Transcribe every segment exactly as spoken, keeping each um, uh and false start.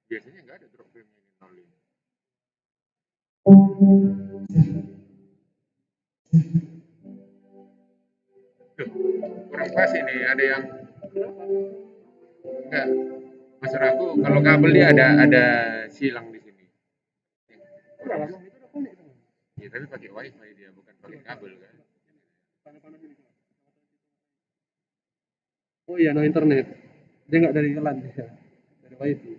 Biasanya nggak ada drop frame ini, nol ini. Duh, kurang pas ini, ada yang enggak. Maksud aku, kalau kabel dia ada, ada silang di sini. Iya, tapi pakai wifi dia, bukan pakai kabel kan. Oh iya, no internet. Dia nggak dari LAN, dia dari wifi.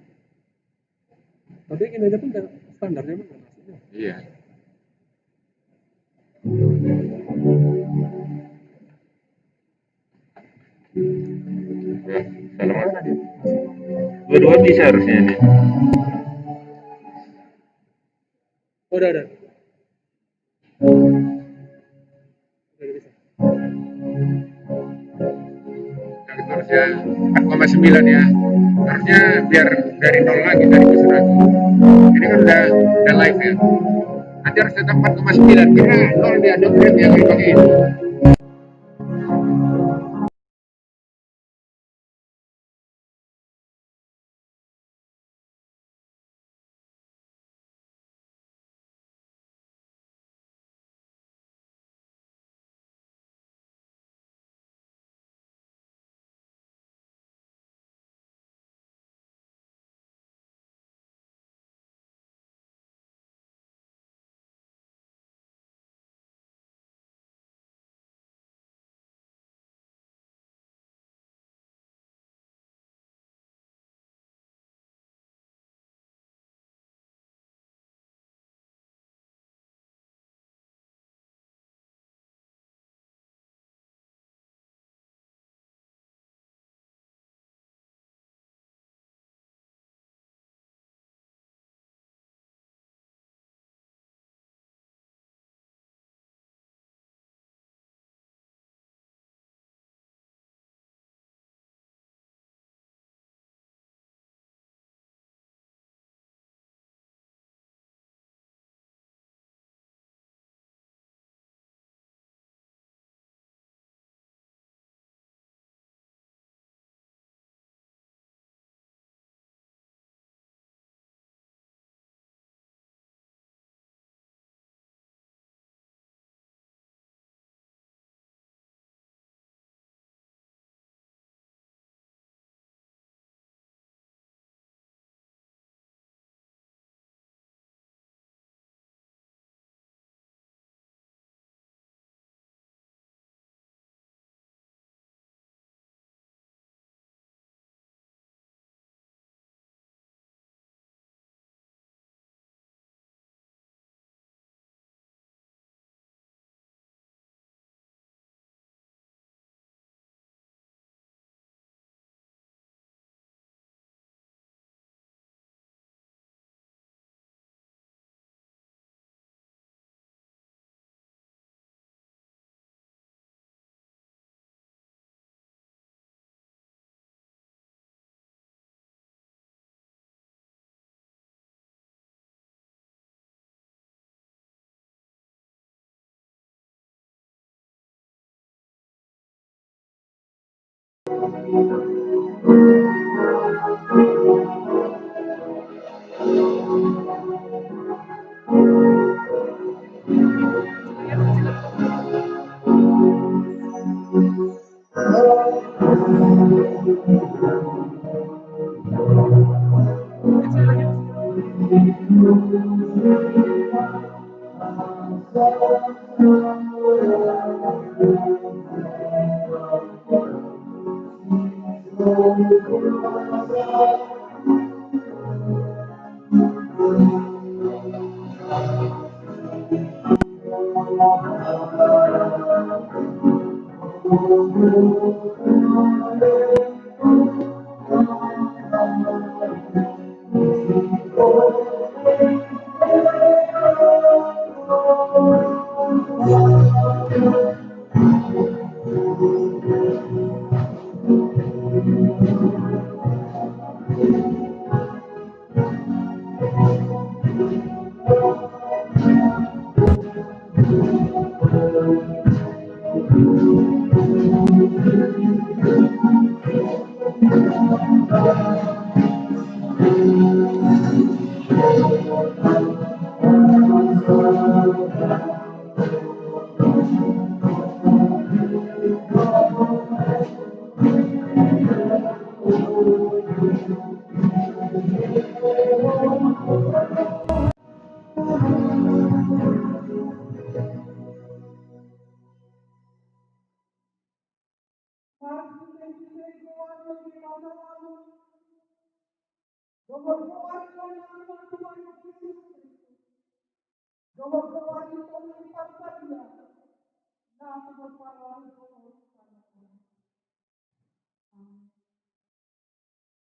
Tapi gini aja pun udah standar, dia mah nggak masuk. Iya. Ya, salah. Dua-dua bisa harusnya ini. Udah, udah. Harusnya empat koma sembilan ya. Harusnya biar dari nol lagi tadi ke seratus. Ini kan udah, udah live ya. Nanti harus tetap empat koma sembilan karena nol di Adobe yang dipakai itu.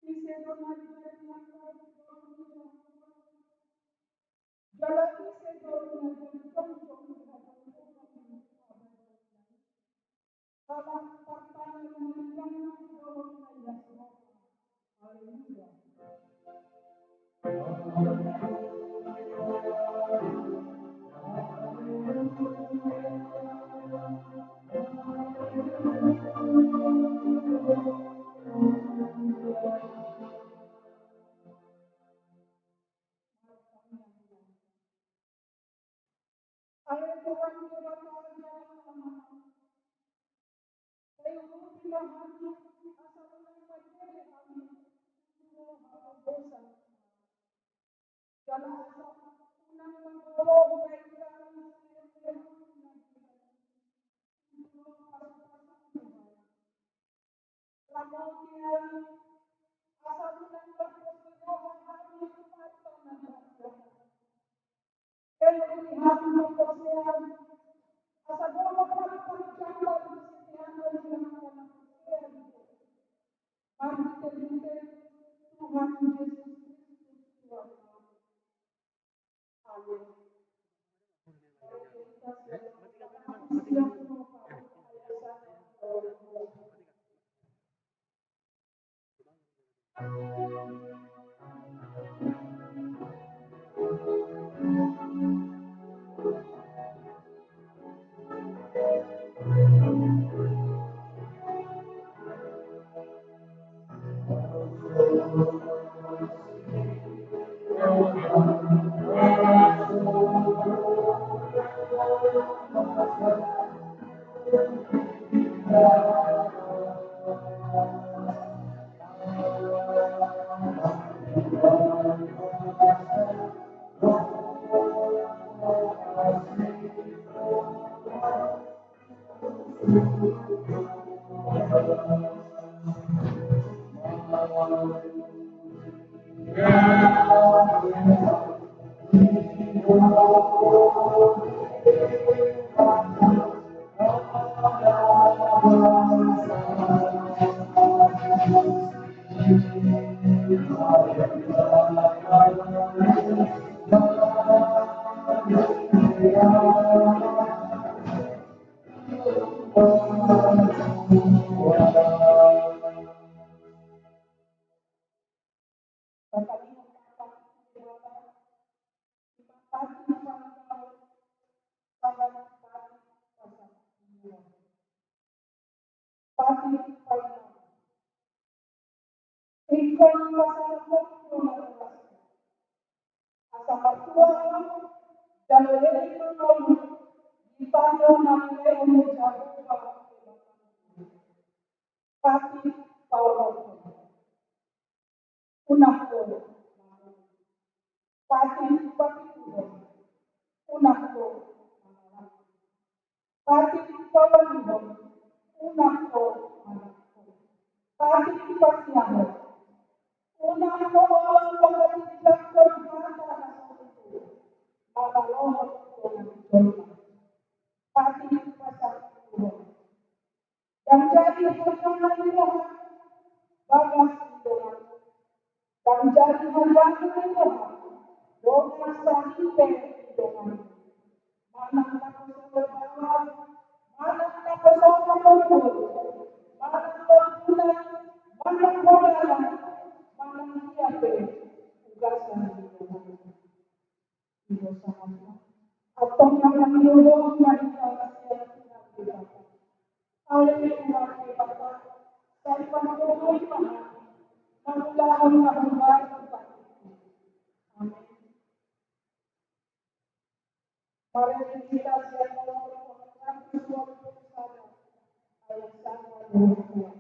Ise do na jadi na jadi jala ise do na jadi tongtong di hadapan Tuhan. Salah partana na manjangkon di dolok na ias roha. Haleluya. Ale Tuhan Debata jala Ama, sai urupi ma hami asa unang mandele hami tu roha dosa. Jala asa unang mangoloi hami sian lehonmu na di hami. Tu roha pasupasu Tuhan. Ramoti hami, asa unang marpos ni roha hami tu angka na jahat. Elek ni hami marporseaon, asa dohot hami parjambar di setiaon ni angka na porsea di Ho. Marhitehite Tuhan Jesus Kristus Tuhan nami. Pati paling ingkon pasahathon do na ruas. Asa martua ho jala leleng ma ngolu di tano na nilehon ni Jahowa. Pati paolothon. Unang ho. Pati papituhon. Unang ho. Pati pawaluhon. Unang ho. Pati pasiahon. Unang ho. Pati jangkon hata na so tutu. Mamalohon dongan jolma. Pati pasapuluhon. Ndang jadi harianan ni roha bagas ni dongan. Ndang jadi harianan ni roha dongan saripe ni dongan. Manang na poso na baoa, manang na poso na tolu, manang na tolu, Mangulahon na hombar tu partingkian. Amen. Marende hita sian nomor dua puluh sada, ayat sada dohot dua.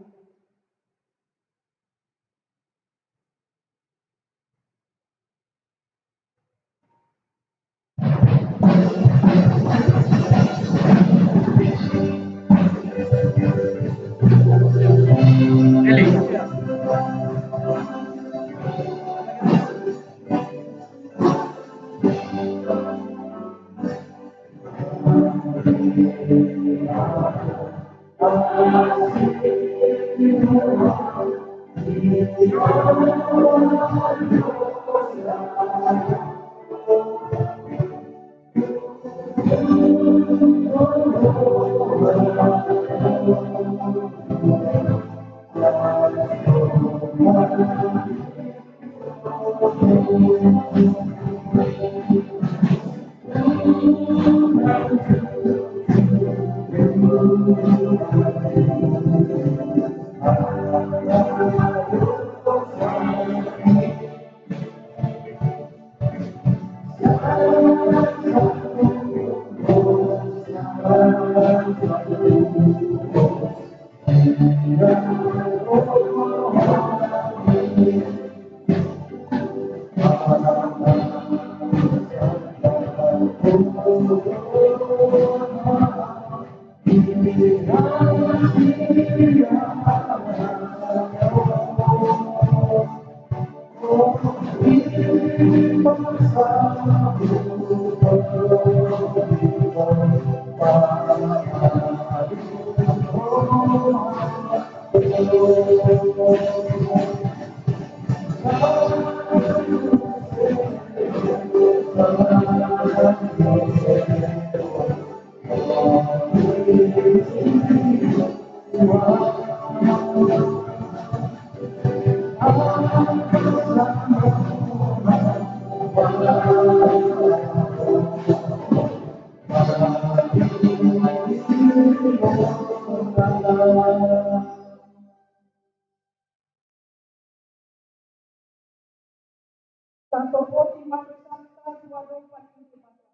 Tantoboti ma dosanta tu adopan ni Debata.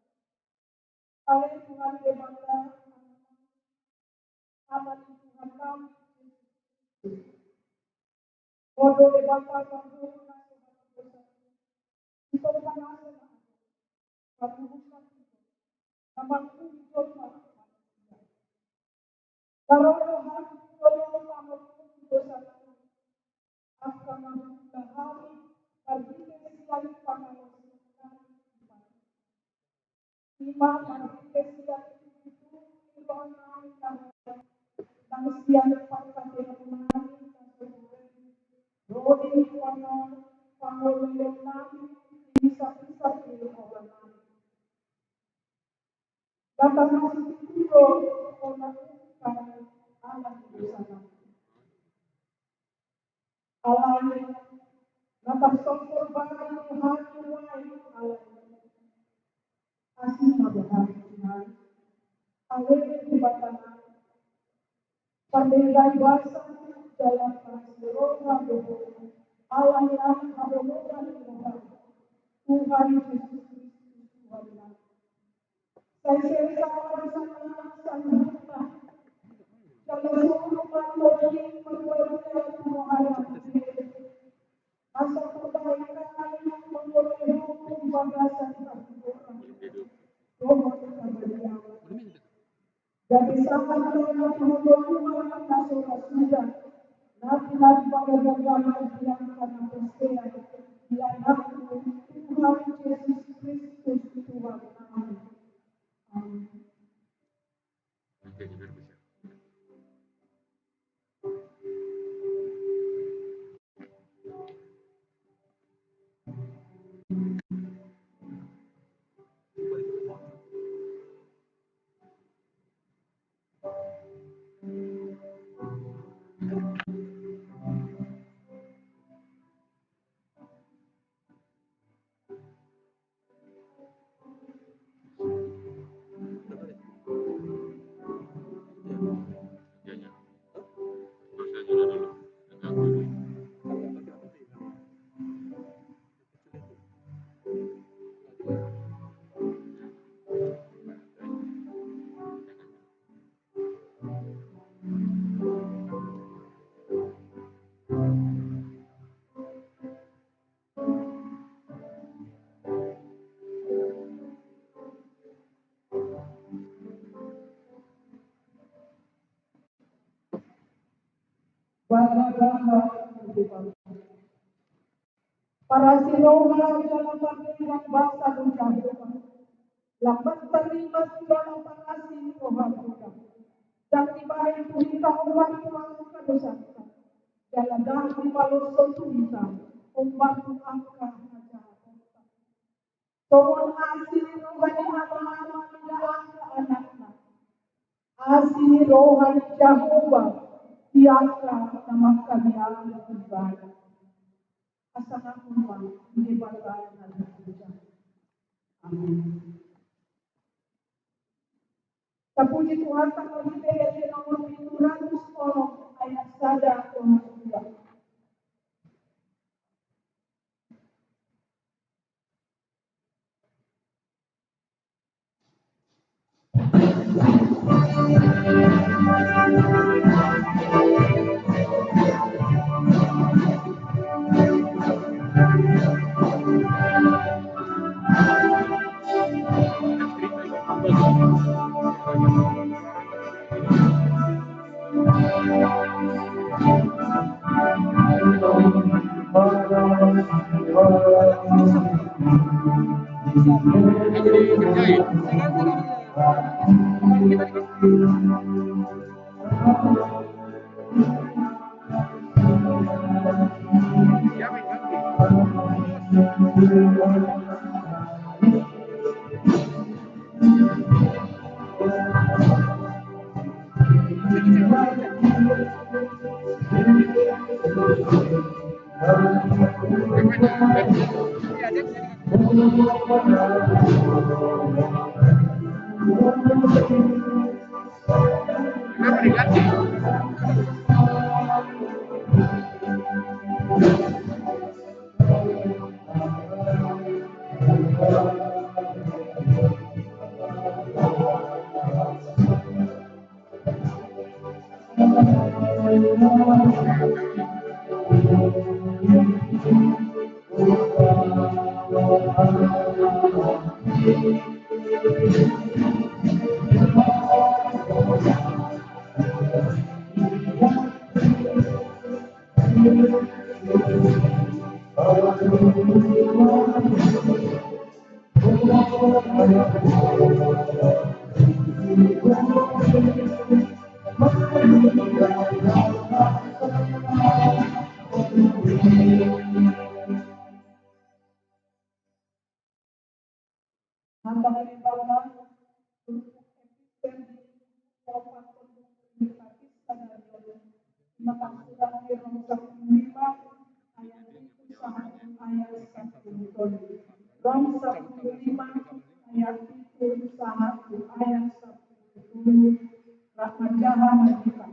Ale Tuhan Debata, Ama ni Tuhan nami Jesus Kristus. Ho do Debata, pardongan na so hatigosan. Ito panasa na agung, paturusan ito, na mangkuri jolma manusia. Taruhon hami tu jolo pangampun dosa nami, angka na hurang hami, marhite sian pangalaosion nami. Ima marhite sian pitutur ni roha nami na baik, nang sian pangkataion nami na so burju, ro di tongah pangoloion nami, di sapisap ni roha nami. Data masih itu, ro, ona, kan, anak dosa nami. Alai na tarsongkol bani hami nuaeng, alai asi ma bani Tuhan. Ale Debata nami, pardenggan basa jala pasu roha do Ho, ala ni haholongan ni roha, Tuhan Jesus Kristus Tuhan nami. Sai sesa ma dosa nami saluhutna. Jala suru ma Ho i marbadia tu roha nami. Asa tarbahen hami mangoloi Ho tu bagasan hahigoran dohot habadiaon. Gabe sahat ma tu hangoluan na so ra suda, na pinarpagagalan di angka na porsea di Anakmu, Tuhan Jesus Kristus Tuhan nami. Amin. Parasi roha jala pardenggan basa do Jahowa. Lambat tarima jala parasi roha do. Ndang dibahen tu hita hombar tu angka dosanta. Jala ndang dipaloshon tu hita hombar tu angka hajahatonta. Songon asi ni roha ni Ama-ama mida angka anakna, asi ni roha ni Jahowa di angka na mangkabiari ibana. Asa nangkun ma di Debata na di surga. Amin. Tapuji Tuhanta ma di P L T nomor pitu ratus onom ayat sada dohot dua. Hata ni Debata, turpuk Epistel di opat, turpuk di Epistel dari Rom, ima tarsurat di Rom sampulu lima ayat pitu sahat tu ayat sampulu tolu. Rom sampulu lima ayat pitu sahat tu ayat sampulu tolu. Rap manjaha ma hita.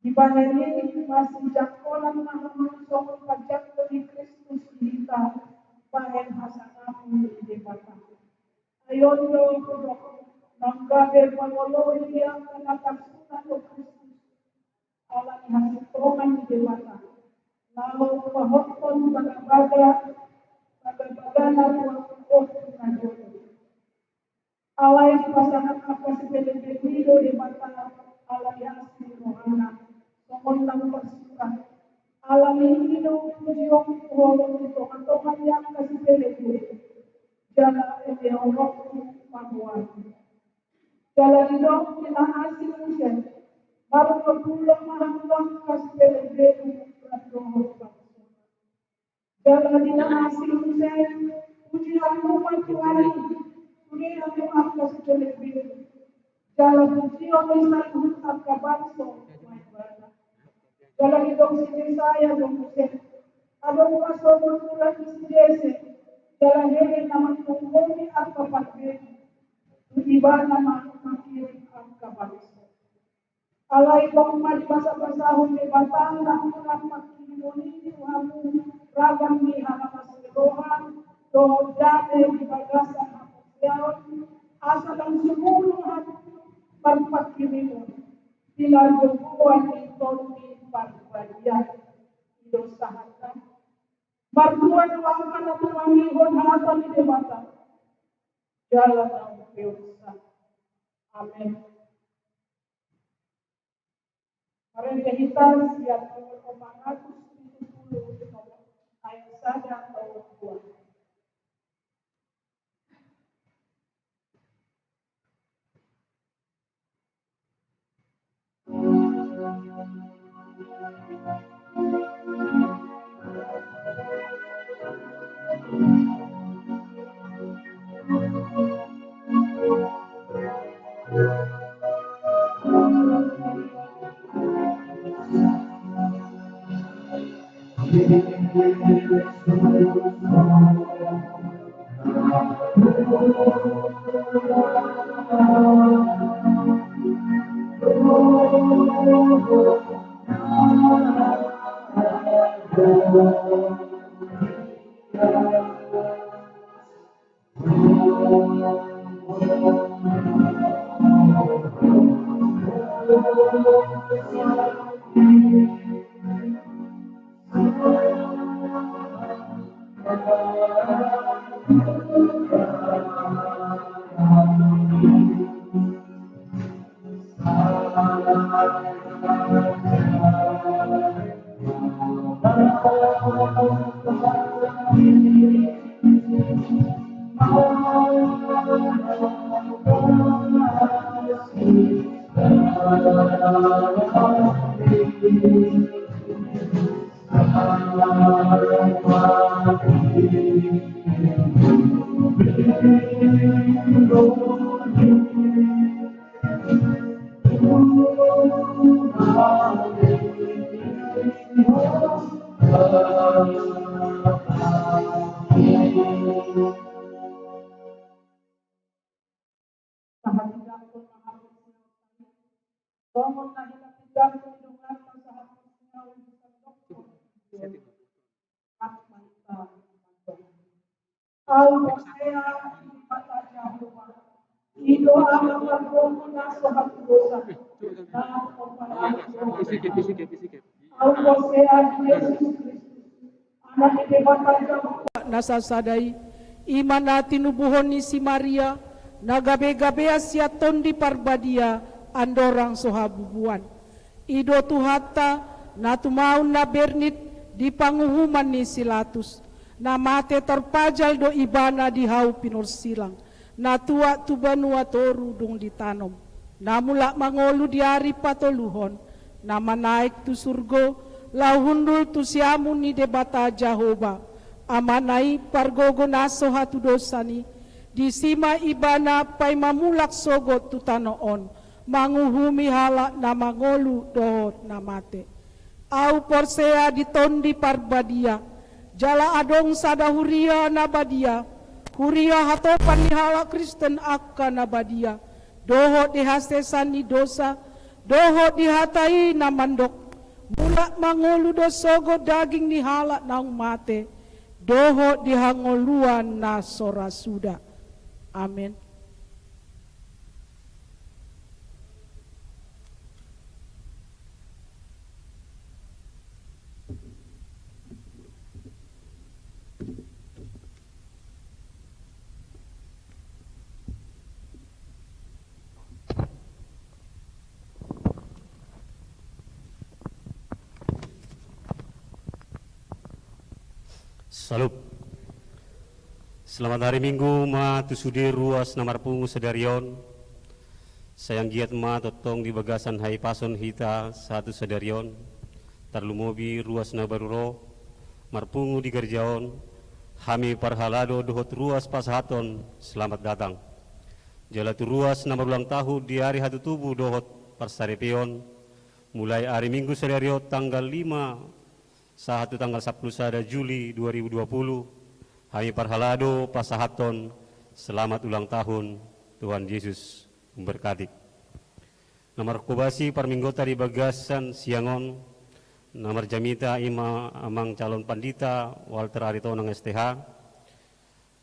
Dibahen i masijangkolan ma hamu songon pajangkon ni Kristus di hita, bahen hasangapon ni Debata. Ai on do hudok, naung gabe pangoloi di angka na tarsunat tu Kristus, ala ni hasintongan ni Debata, laho pahothon bagabaga, bagabagana tu angka na jolo. Alai dipasahat angka sipelebelebena do Debata ala ni asi ni rohana, songon na tarsurat. Ala ni i do pujion ni holong di tongatonga ni angka sipelebelebe, jala elehononku ma goarmu. Jala didok ni na asing muse, marulaulaula ma hamu angka sipelebelebe, rap dohot bangso. Jala di na asing muse, puji hamu ma Tuhan i, sude hamu angka sipelebelebe. Jala pujion ni saluhut angka bangso ma Ibana. Jala didok si Jesaya do muse, adong ma songon tulan ni si Jese, jala hehe na manghonghomi angka parbegu, tu Ibana ma mangkirim angka bangso. Alai tong ma dibasabasahon Debata na unang mangkirimon i tu hamu ragam ni hamamasaan ni roha dohot dame di bagasan haporseaon, asa ndang sumurung hamu marpangkirimon, pinargogoan ni Tondi Parbadia. I do sahatna. Martua do angka na tumangihon hata ni Debata jala na umpeopsa. Amen. Marende hita sian Psalmen opat ratus pitu pulu ayat Au porsea di Debata Jahowa, i do Ama pargogo na so hatudosan, na pomparan ni dosa. Au porsea di Jesus Kristus, Anak ni Debata Jahowa na sasada i, i ma na tinubuhon ni si Maria, na gabe-gabean sian Tondi Parbadia, andorang so habubuan. I do Tuhanta, na tumaon na bernit di panguhuman ni si Latus, na mate tarpajal do ibana di hau pinorsilang, na tuat tu banua toru dung ditanom, na mulak mangolu di ari patoluhon, na manaek tu surgo, laho hundul tu siamun ni Debata Jahowa, Amana i pargogo na so hatudosan i, disi ma ibana paima mulak sogot tu tano on, manguhumi halak na mangolu dohot na mate. Au porsea di Tondi Parbadia, jala adong sada huria na badia, huria hatopan ni halak Kristen angka na badia, dohot di hasesan ni dosa, dohot di hata i na mandok, mulak mangolu do sogot daging ni halak naung mate, dohot di hangoluan na so ra suda. Amen. Salut. Selamat hari Minggu ma tu sude ruas na marpungu sadari on. Sai anggiat ma tongtong di bagasan hahipason hita sahat tu sadari on. Tarlumobi ruas na baru ro marpungu di gareja on, hami parhalado dohot ruas pasahathon selamat datang. Jala tu ruas na marulang tahun di ari hatutubu dohot parsaripeon, mulai ari Minggu sadari on tanggal lima sahat tu tanggal sampulu sada Juli dua ribu dua puluh, hami parhalado pasahathon selamat ulang tahun, Tuhan Yesus memberkati. Na marhobasi parmingguonta di bagasan siang on, na marjamita i ma amang calon pandita Walter Aritonang S T H,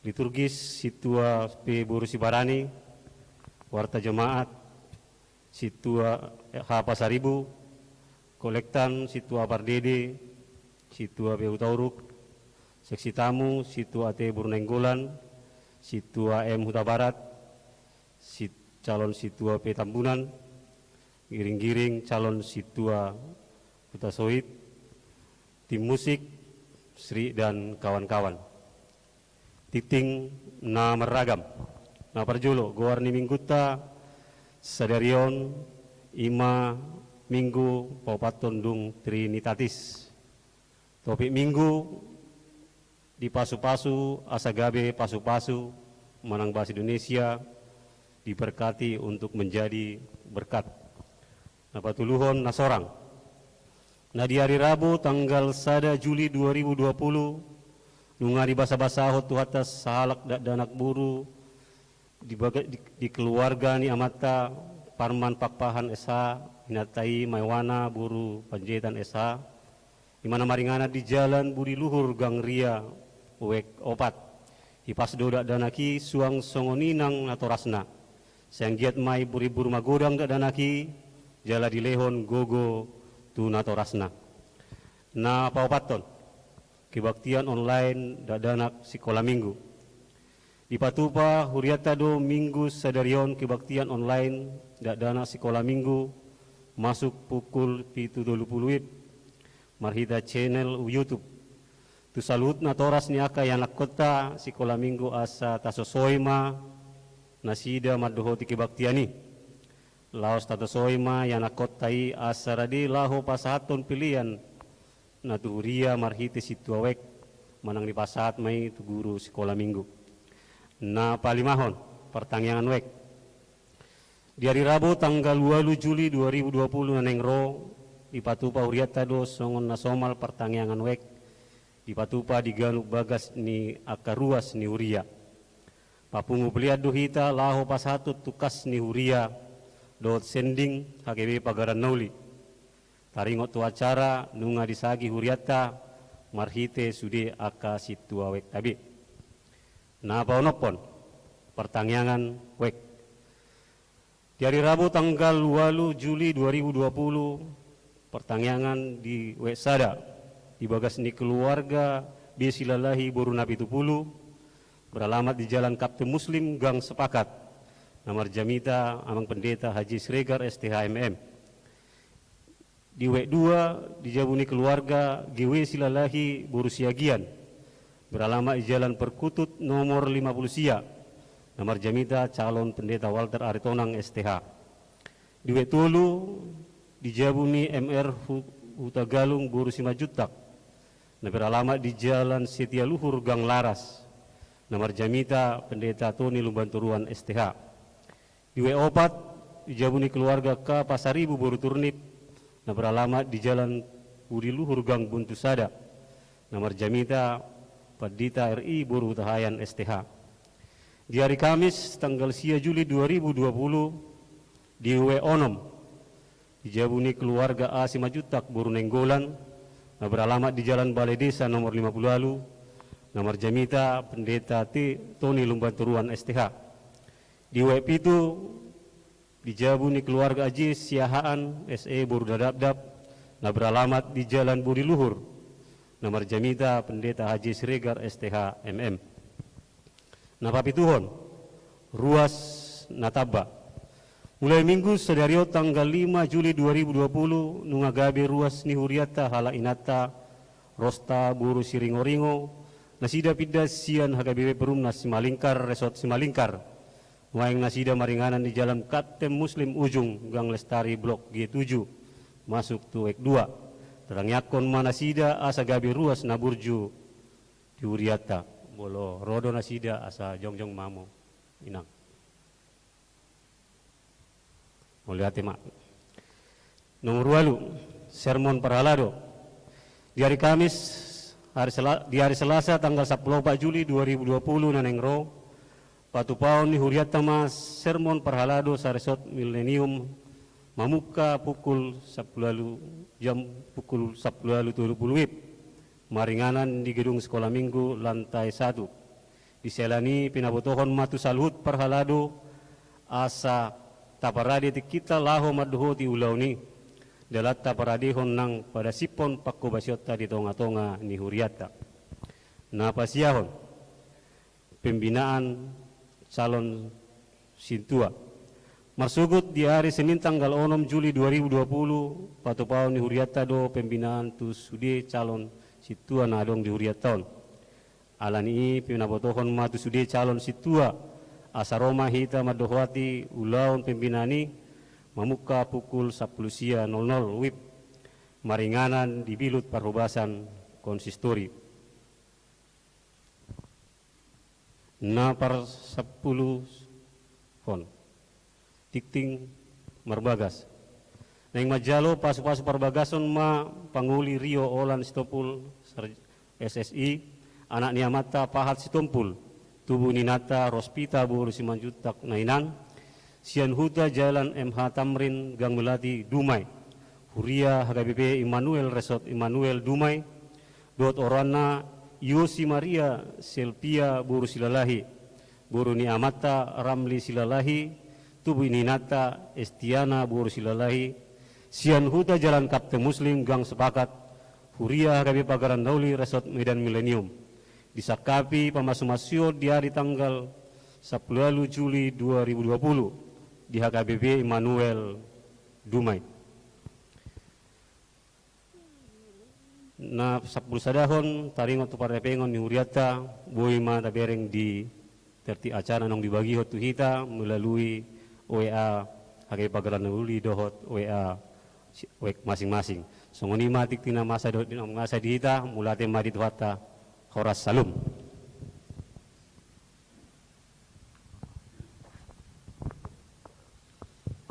liturgis Sintua P. Boru Sibarani, warta jemaat Sintua H. Pasaribu, kolektan Sintua Pardede, Sintua P. Hutauruk, seksi tamu Sintua T. Boru Nainggolan, Sintua M. Hutabarat, si-, calon Sintua P. Tambunan, giring-giring calon Sintua Hutasoit, tim musik, Sri dan kawan-kawan. Tingting na marragam. Na parjolo, goar ni Minggunta sadari on i ma Minggu paopathon dung Trinitatis. Topik Minggu, dipasu-pasu asa gabe pasu-pasu, manang bahasa Indonesia, diberkati untuk menjadi berkat. Na patoluhon na sorang. Na di ari Rabu tanggal sada Juli dua ribu dua puluh, nunga dibasabasahon Tuhanta sahalak dakdanak boru di, baga, di, di keluarga ni amanta Parman Pakpahan S H, inanta i Maiwana boru Panjaitan S H, i ma na maringanan di Jalan Budi Luhur Gang Ria Wek opat. Hipas do dakdanak i suang songon i nang natorasna. Sai anggiat ma imburimbur magodang dakdanak i, jala dilehon gogo tu natorasna. Na paopathon, kebaktian online dakdanak sikola minggu. Dipatupa hurianta do minggu sadari on kebaktian online dakdanak sikola minggu masuk pukul pitu tolu puluh W I B marhite channel YouTube. Tu saluhut natoras ni angka ianakkonta sikola minggu asa tasosoi ma nasida mandohoti kebaktian i. Laos tatosoi ma ianakkonta i asa rade laho pasahathon pelean na tu huria marhite sintua wek, manang dipasahat ma i tu guru sikola minggu. Na palimahon, partangiangan wek. Di ari Rabu tanggal ualu Juli dua ribu dua puluh na naeng ro, dipatupa hurianta do songon na somal partangiangan wek dipatupa di ganup bagas ni angka ruas ni huria. Papungu pelean do hita laho pasahathon tu kas ni huria dohot sending H K B Pagaran na Uli. Taringot tu acara nunga disagi hurianta marhite sude angka sintua wekta be. Na paonomhon, partangiangan wek. Di ari Rabu tanggal ualu Juli dua ribu dua puluh, partangiangan di wek sada, di bagas ni keluarga B Silalahi boru Napitupulu, beralamat di Jalan Kapten Muslim Gang Sepakat, na marjamita Amang Pendeta Haji Siregar S T H M M. Di wek dua, di jabu ni keluarga G W Silalahi boru Siagian, beralamat di Jalan Perkutut nomor lima puluh sia, na marjamita calon pendeta Walter Aritonang S T H. Di wek tolu, di jabu ni M R Hu-, Hutagalung boru Simanjuntak, na beralamat di Jalan Setia Luhur Gang Laras, na marjamita pendeta Toni Lumbantoruan S T H. Di wek opat, di jabu ni keluarga K Pasaribu boru Turnip, na beralamat di Jalan Budi Luhur Gang Buntu Sada, na marjamita Pandita R I boru Hutahaean S T H. Di ari Kamis tanggal sia Juli dua ribu dua puluh, di wek onom, di jabu ni keluarga A Simanjuntak boru Nainggolan, na beralamat di Jalan Balai Desa nomor lima puluh ualu, na marjamita pendeta T Toni Lumbantoruan S T H. Di wek pitu, di jabu ni keluarga Aji Siahaan S E boru Dadapdap, na beralamat di Jalan Budi Luhur, na marjamita pendeta Haji Siregar S T H M M. Na papituhon, ruas na tamba. Mulai minggu sadari on tanggal lima Juli dua ribu dua puluh, nunga gabe ruas ni hurianta halak inanta Rosta boru Siringoringo, nasida pinda sian H K B P Perumnas Simalingkar, Resort Simalingkar. Nuaeng nasida maringanan di Jalan Kapten Muslim Ujung, Gang Lestari Blok G tujuh, masuk tu wek dua. Tatangiangkon ma nasida asa gabe ruas na burju di hurianta. Molo ro do nasida asa jongjong ma hamu, Inang. Mauliate ma. Nomor ualu, sermon parhalado. Di ari Kamis, hari Sela-, di hari Selasa tanggal sampulu opat Juli dua ribu dua puluh na naeng ro, patupaon ni hurianta ma sermon parhalado saresort Milenium, mamungka pukul sampulu ualu, jam pukul sampulu ualu tolu puluh W I B, maringanan di gedung Sekolah Minggu lantai satu. Di sela ni i pinabotohon ma tu saluhut parhalado asa taparade tingkinta laho mandohoti ulaon i, dalan taparadehon nang padasiphon panghobasionta di tongatonga ni hurianta. Na pasiahon, pembinaan calon sintua. Marsogot di ari Senin tanggal onom Juli dua ribu dua puluh, patupaon ni hurianta do pembinaan tu sude calon sintua na adong di hurianta on. Ala ni i pinabotohon ma tu sude calon sintua, asa ro ma hita mandohoti ulaon pembinaan i, mamungka pukul sampulu sia nol nol W I B, maringanan di bilut parhobasan konsistori. Na parsampuluhon, tingting marbagas. Naeng manjalo pasu-pasu parbagason ma pangoli Rio Olan Sitompul, Sar-, S S I, anak ni amanta Pahat Sitompul, tubu ni inanta Rospita boru Simanjuntak Nainan, sian Huta Jalan M H Tamrin Gang Melati Dumai, huria H K B P Immanuel Resort Immanuel Dumai, dohot oroanna Yosi Maria Selvia boru Silalahi, boru ni amanta Ramli Silalahi, tubu ni inanta Estiana boru Silalahi, sian Huta Jalan Kapten Muslim Gang Sepakat, huria H K B P Pagaran Nauli Resort Medan Milenium. Disangkapi pamasu-masuon di ari tanggal sampulu ualu Juli dua ribu dua puluh di H K B P Immanuel Dumai. Na sampulu sadahon taringot tu pardapengon ni hurianta, boi ma tabereng di tertib acara naung dibagihon tu hita melalui W A H K B P Pagaran Nauli dohot W A si-, W A masing-masing. Songon i ma tingki na masa dohot di na masa di hita, mauliate ma di Tuhanta, horas, salam.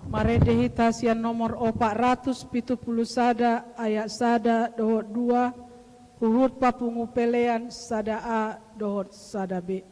Marende hita sian nomor opat ratus pitu pulu sada ayat sada dohot dua, huhut papungu pelean sada A dohot sada B.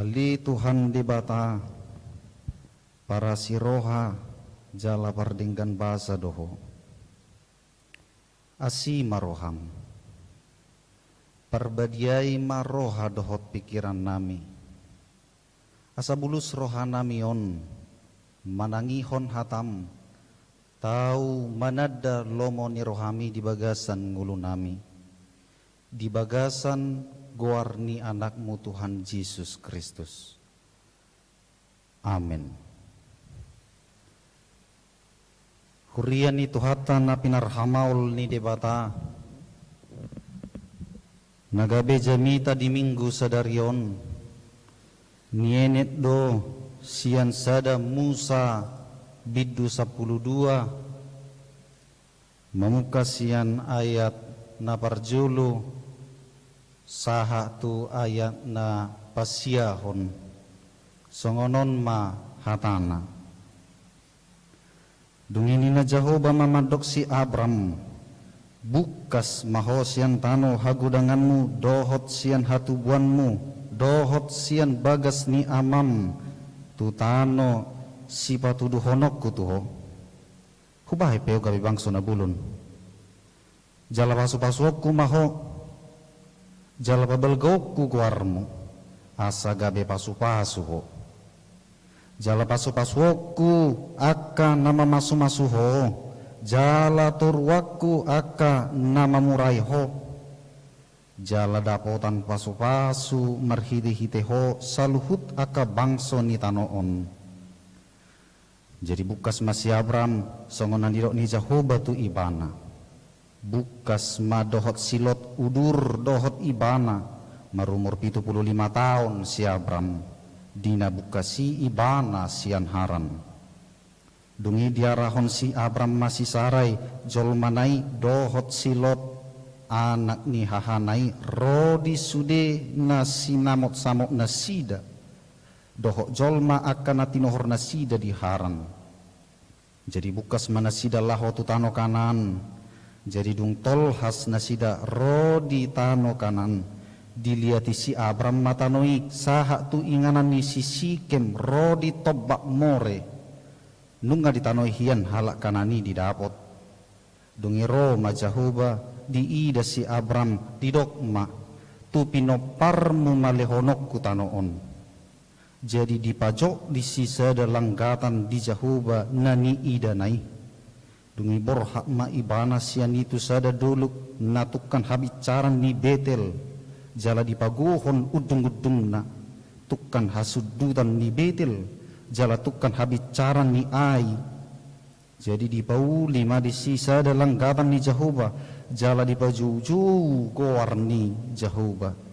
Ale Tuhan Debata, parasi roha jala pardenggan basa do Ho. Asi ma roham. Parbadiai ma roha dohot pingkirannami. Asa bulus rohanami on manangihon hatam, tau mananda lomo ni rohami di bagasan ngolunami, di bagasan goar ni Anakmu Tuhan Jesus Kristus. Amen. Huria ni Tuhanta na pinarhamaol ni Debata, na gabe jamita di Minggu sadari on, nienet do sian sada Musa bindu sampulu dua, mamungka sian ayat na parjolo sahat tu ayat na pasiahon. Songon on ma hatana. Dung i ninna Jahowa ma mandok si Abram, bungkas ma ho sian tano hagodanganmu dohot sian hatubuanmu dohot sian bagas ni amam tu tano sipatuduhononku tu ho. Hubahen pe ho gabe bangso na bolon. Jala pasupasuonku ma ho, jala pabalgaonku goarmu, asa gabe pasupasu ho. Jala pasupasuonku angka na mamasumasu ho, jala toruanku angka na mamurai ho. Jala dapotan pasupasu marhitehite ho saluhut angka bangso ni tano on. Jadi bungkas ma si Abram songon na nidok ni Jahowa tu ibana. Bungkas ma dohot si Lot udur dohot ibana, marumur pitu pulu lima taon si Abram, di na bungkas i ibana sian Haran. Dung i diarahon si Abram ma si Sarai jolmana i dohot si Lot, anak ni hahana i, ro di sude na sinamotsamot nasida dohot jolma angka na tinohor nasida di Haran. Jadi bungkas ma nasida laho tu tano Kanaan. Jadi dung tolhas nasida ro di tano Kanaan, diliati si Abram ma tano i sahat tu inganan ni si Sikem ro di tombak More. Nunga ditanoi hian halak Kanaan i didapot. Dung i ro ma Jahowa, diida si Abram, didok ma, tu pinomparmu ma lehononku tano on. Jadi dipajok disi sada langgatan di Jahowa na niidana i. Dung i borhat ma ibana sian i tu sada dolok na tungkan habinsaran ni Betel, jala dipagohon undungundungna, tungkan hasundutan ni Betel, jala tungkan habinsaran ni Ai. Jadi dipauli ma disi sada langgatan ni Jahowa, jala dipajoujou goar ni Jahowa.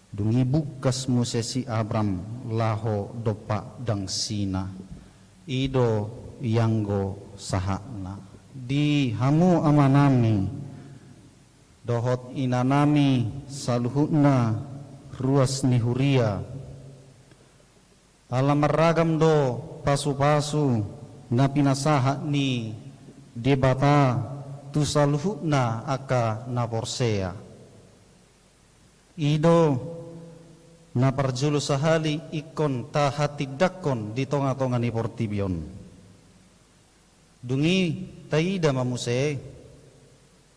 Dung i bungkas muse si Abram laho dompak dangsina. I do ianggo sahatna. Di hamu amanami dohot inanami saluhutna ruas ni huria. Ala marragam do pasupasu na pinasahat ni Debata tu saluhutna angka na porsea. I do na parjolo sahali ingkon tahatindangkon di tongatonga ni portibi on. Dung i taida ma muse,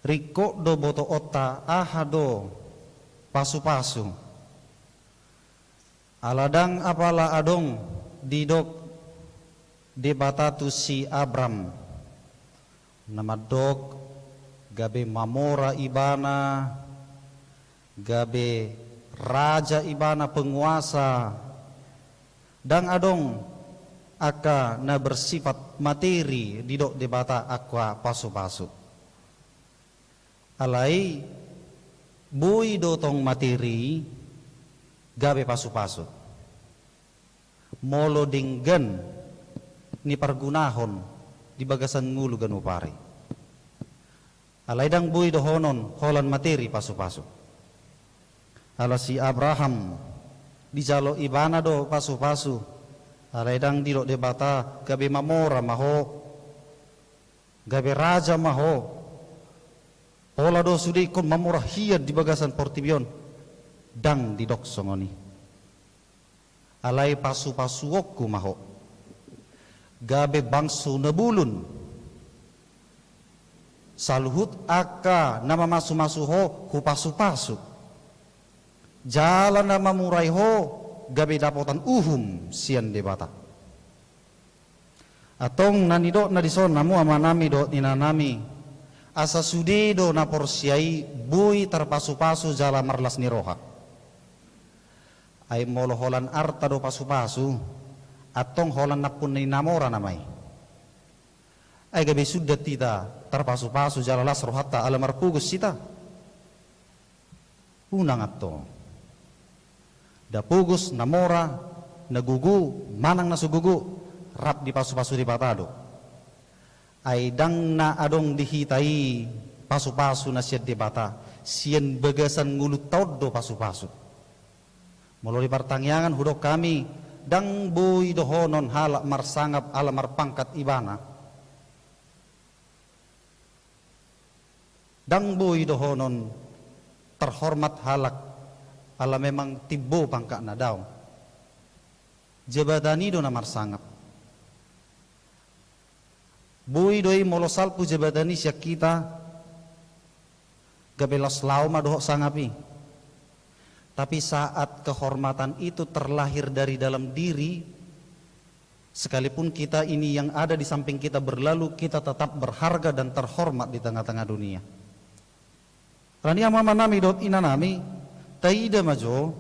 ringkot do botoonta aha do pasupasu. Ala ndang apala adong didok Debata tu si Abram, na mandok gabe mamora ibana, gabe raja ibana, penguasa. Ndang adong angka na bersifat materi didok Debata angka pasupasu. Alai boi do tong materi gabe pasupasu. Molo denggan ni pargunahon di bagasan ngolu ganup ari. Alai ndang boi dohonon holan materi pasupasu. Ala si Abraham dijalo ibana do pasupasu. Alai ndang didok Debata gabe mamora ma ho. Gabe raja ma ho. Pola do sude ingkon mamora hian di bagasan portibi on. Ndang didok songon i. Alai pasupasuonku ma ho, gabe bangso na bulun. Saluhut angka na mamasumasu ho hupasupasu, jala na mamurai ho gabe dapotan uhum sian Debata. Antong na nidokna dison, hamu amanami dohot inanami, asa sude do na porsea i boi tarpasupasu jala marlas ni roha. Ai molo holan arta do pasupasu, antong holan nampuna ni na mora nama i. Ai gabe sundat hita tarpasupasu jala las rohanta ala marpogos hita? Unang antong. Na pogos, na mora, na gogo manang na so gogo, rap dipasupasu Debata do. Ai ndang na adong di hita i pasupasu na sian Debata, sian bagasan ngolunta on do pasupasu. Molo di partangiangan hudok hami, ndang boi dohonon halak marsangap ala marpangkat ibana. Ndang boi dohonon terhormat halak ala memang timbo pangkatna, daong. Jabatan i do na marsangap. Boi do i molo salpu jabatan i sian hita, gabe laos laho ma dohot sangap i. Tapi saat kehormatan itu terlahir dari dalam diri, sekalipun kita ini yang ada di samping kita berlalu, kita tetap berharga dan terhormat di tengah-tengah dunia. Alani i, hamu amanami dohot inanami, taida ma jo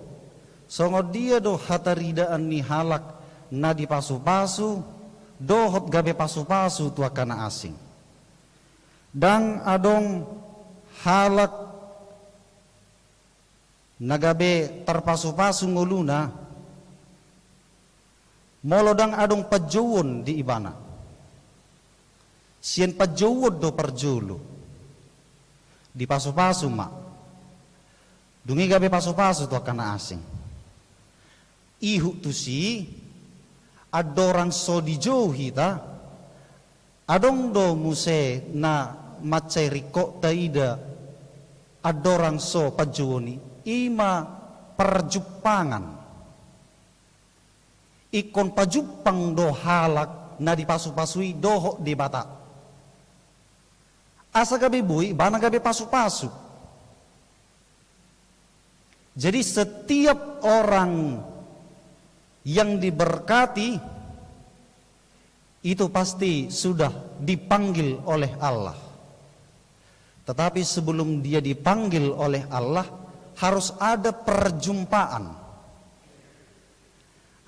songon dia do hataridaan ni halak na dipasupasu dohot gabe pasupasu tu angka na asing. Ndang adong halak na gabe tarpasupasu ngoluna molo ndang adong panjouon di ibana. Sian panjouon do parjolo. Dipasupasu ma, dung i gabe pasupasu tu angka na asing. Ihut tusi, andorang so dijou hita, adong do muse na mansai ringkot taida andorang so panjouon i, i ma parjumpangan. Ingkon pajumpang do halak na dipasupasu i dohot Debata, asa gabe boi ibana gabe pasupasu. Jadi, setiap orang yang diberkati itu pasti sudah dipanggil oleh Allah. Tetapi sebelum dia dipanggil oleh Allah, harus ada perjumpaan.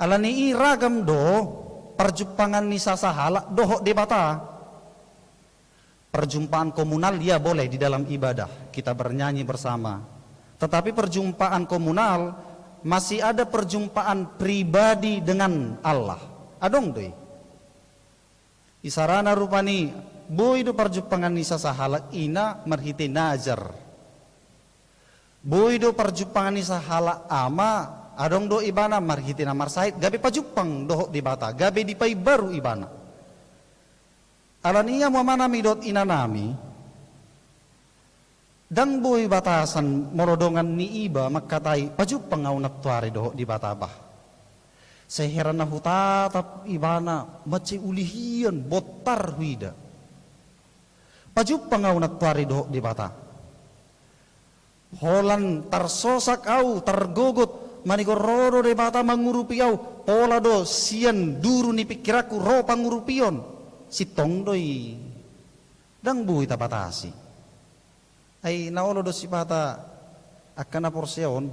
Alani i, ragam do parjumpangan ni sasahalak dohot Debata. Perjumpaan komunal, ya, boleh di dalam ibadah, kita bernyanyi bersama. Tetapi perjumpaan komunal, masih ada perjumpaan pribadi dengan Allah. Adong do i. Isarana rupani, boi do parjumpangan ni sasahalak ina marhite nazar. Boi do parjumpangan ni sahalak ama, adong do ibana marhite na marsahit, gabe pajumpang dohot Debata, gabe dipaimbaru ibana. Alani i, hamu amanami dohot inanami, ndang boi batasan molo dongan ni iba mangkatai, pajumpang ahu nantoari dohot Debata, bah. Sai hera na hutatap ibana, mansai uli hian, bontar huida. Pajumpang ahu nantoari dohot Debata. Holan tarsosak ahu, targogot, manigor ro do Debata mangurupi ahu, pola do sian duru ni pingkiranku ro pangurupion. Sintong do i. Ndang boi tabatasi. Ai na olo do sipata angka na porsea on,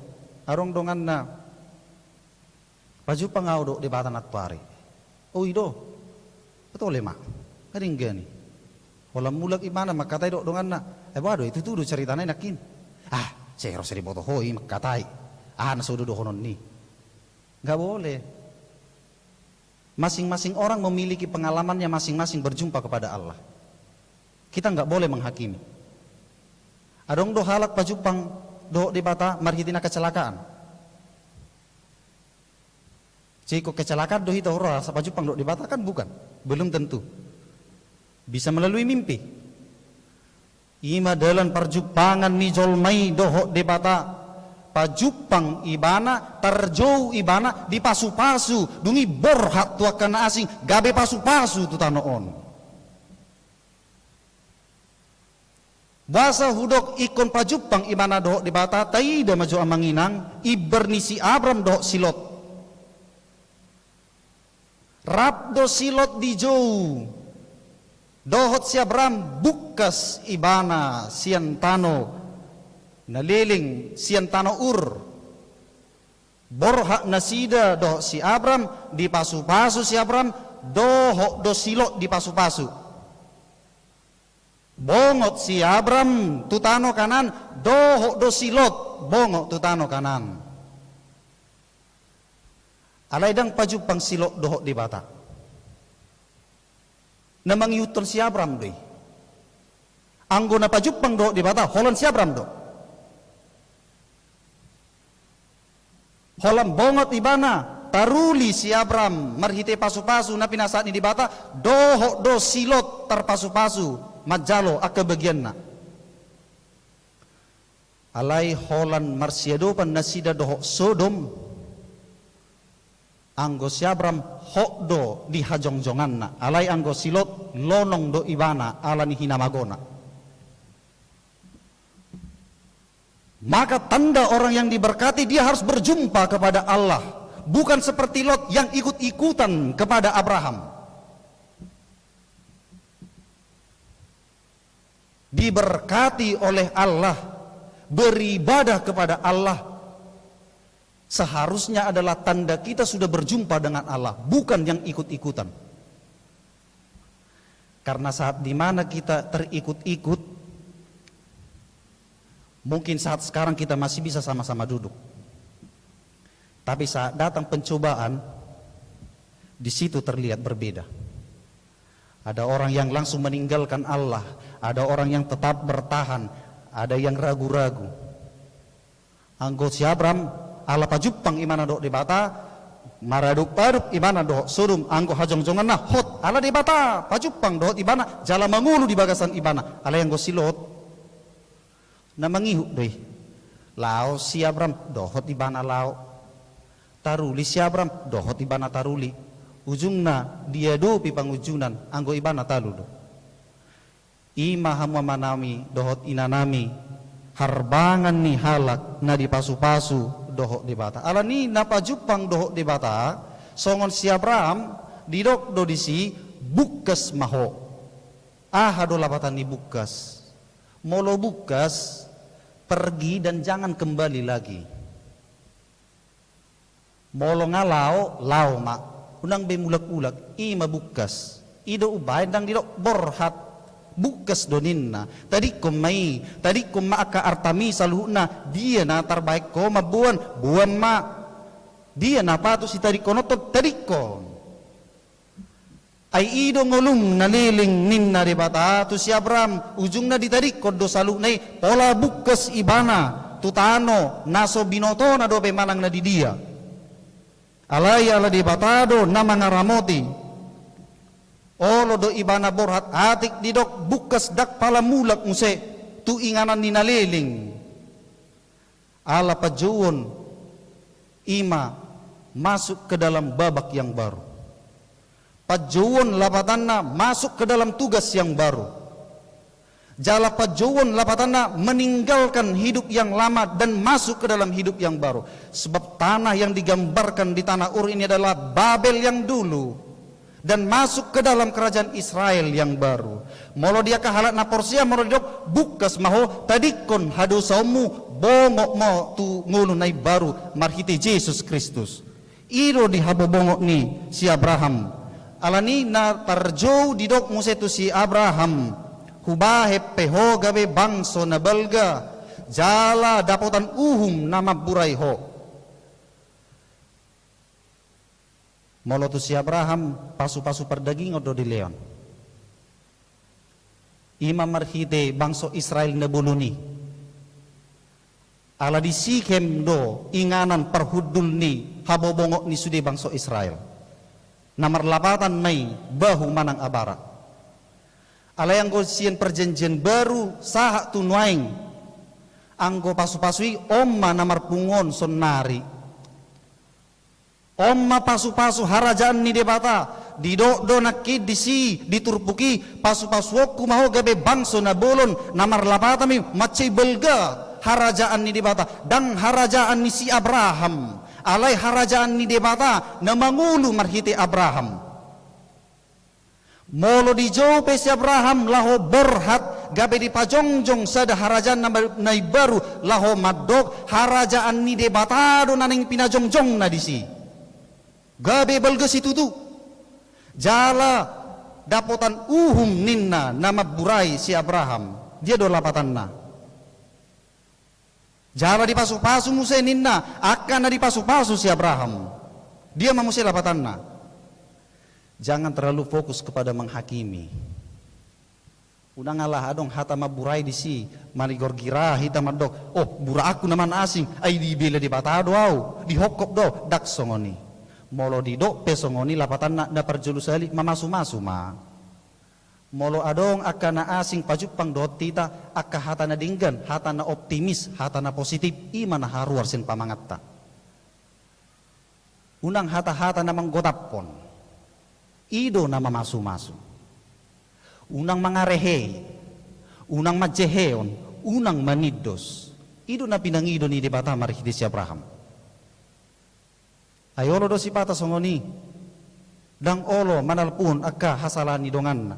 adong donganna, pajumpang ahu dohot Debata nantoari. O, i do. Patole ma. Nga denggan i. Holan mulak ibana mangkatai dohot donganna, ai boha do i, tutu do caritana i nangkin. Ah, sai ro, sai diboto ho i mangkatai. Ah, na so do dohonon ni. Nggak boleh. Masing-masing orang memiliki pengalamannya masing-masing berjumpa kepada Allah. Kita nggak boleh menghakimi. Adong do halak pajumpang dohot Debata marhite na kecelakaan. Jadi ingkon kecelakaan do hita ro asa pajumpang dohot Debata, kan bukan. Belum tentu. Bisa melalui mimpi. I ma dalan parjumpangan ni jolma i dohot Debata. Pajumpang ibana, tarjou ibana, dipasupasu, dung i borhat tu angka na asing, gabe pasupasu tu tano on. Boasa hudok ingkon pajumpang ibana dohot Debata, taida ma jo amang inang, imber ni si Abram dohot si Lot. Rap do si Lot dijou dohot si Abram, bungkas ibana sian tano na leleng, sian tano Ur. Borhat nasida dohot si Abram, dipasupasu si Abram, dohot do si Lot dipasupasu. Bongot si Abram tu tano Kanaan, dohot do si Lot bongot tu tano Kanaan. Alai ndang pajumpang si Lot dohot Debata. Na mangihuthon si Abram do i. Anggo na pajumpang dohot Debata, holan si Abram do. Holan bongot ibana, taruli si Abram marhite pasupasu na pinasahat ni Debata, dohot do si Lot tarpasupasu manjalo angka bagianna. Alai holan marsiadopan nasida dohot Sodom, anggo si Abram hot do di hajongjonganna, alai anggo si Lot lonong do ibana ala ni hinamagona. Maka tanda orang yang diberkati, dia harus berjumpa kepada Allah, bukan seperti Lot yang ikut-ikutan kepada Abraham. Diberkati oleh Allah, beribadah kepada Allah, seharusnya adalah tanda kita sudah berjumpa dengan Allah, bukan yang ikut-ikutan. Karena saat di mana kita terikut-ikut, mungkin saat sekarang kita masih bisa sama-sama duduk. Tapi saat datang pencobaan, di situ terlihat berbeda. Ada orang yang langsung meninggalkan Allah, ada orang yang tetap bertahan, ada yang ragu-ragu. Anggo si Abram, ala pajumpang ibana dohot Debata, maradop-adop ibana dohot Sodom, anggo hajongjonganna hot, ala Debata pajumpang dohot ibana, jala mangolu di bagasan ibana. Alai anggo si Lot, na mangihut do i. Lao si Abram, dohot ibana lao. Taruli si Abram, dohot ibana taruli. Ujungna diadopi pangunjunan, anggo ibana talu do. I ma hamu amanami dohot inanami, harbangan ni halak na dipasupasu dohot Debata. Alani na pajumpang dohot Debata, songon si Abraham, didok do disi, bungkas ma ho. Aha do lapatan ni bungkas? Molo bungkas, pergi dan jangan kembali lagi. Molo nga lao, lao ma. Unang be mulak-ulak, i ma bungkas. I do umbahen ndang didok borhat. Bungkas do ninna. Tadingkon ma i, tadingkon ma angka artami saluhutna, dia na tarbahen ho mamboan, boan ma. Dia na patut sitadingkononhon, tadingkon. Ai i do ngolum na leleng ninna Debata tu si Abraham, ujungna ditadingkon do saluhutna i, pola bungkas ibana tu tano na so binotona dope manang na di dia. Alai ala Debata do na mangaramoti. Olo do ibana borhat, atik didok bungkas ndang pala mulak muse tu inganan ni na leleng. Ala panjouon i ma masuk ke dalam babak yang baru. Panjouon lapatanna masuk ke dalam tugas yang baru. Jala panjouon lapatanna meninggalkan hidup yang lama dan masuk ke dalam hidup yang baru. Sebab tanah yang digambarkan di tanah Ur ini adalah Babel yang dulu. Dan masuk ke dalam kerajaan Israel yang baru. Molo di angka halak na porsea, molo didok bungkas ma ho, tadingkon hadosaonmu, bongot ma ho tu ngolu na imbaru marhite Jesus Kristus. I do di habobongot ni si Abraham. Alani na tarjou didok muse tu si Abraham, hubahen pe ho gabe bangso na balga, jala dapotan uhum na mamburai ho. Molo tu si Abraham, pasu-pasu pardagingon do dilehon. I ma marhite bangso Israel na bolon i. Ala di Sikhem do inganan parhundul ni habobongot ni sude bangso Israel. Na marlapatan ma i bahu manang abara. Alai anggo sian Perjanjian Baru sahat tu nuaeng, Anggo pasupasu i on ma na marpungu on saonnari. On ma pasupasu harajaan ni Debata, didok do nangkin disi di turpuk i, pasupasuonku ma ho gabe bangso na bolon, na marlapatan i, mansai balga harajaan ni Debata, ndang harajaan ni si Abraham, alai harajaan ni Debata na mangolu marhite Abraham. Molo dijou pe si Abraham laho borhat gabe dipajongjong sada harajaan na, na imbaru laho mandok harajaan ni Debata do na naeng pinajongjongna disi. Gabe balga situtu. Jala dapotan uhum ninna na mamburai si Abraham. Dia do lapatanna. Jala dipasupasu muse ninna angka na dipasupasu si Abraham. Dia ma muse lapatanna. Jangan terlalu fokus kepada menghakimi. Unang ala adong hata mamburai disi, manigor gira hita mandok, oh, buraanku na manasing, ai dibela Debata do au, dihophop do, ndang songon i. Molo didok pe songon i lapatanna, na parjolo sahali mamasumasu ma. Molo adong angka na asing pajumpang dohot hita, angka hata na denggan, hata na optimis, hata na positif, i ma na haruar sian pamanganta. Unang hata-hata na manggotaphon, i do na mamasumasu. Unang mangarehei, unang manjehehon, unang manindos, i do na pinangido ni Debata marhite si Abraham. Ai olo do sipata songon i, ndang olo manalpuhon angka hasalahan ni donganna.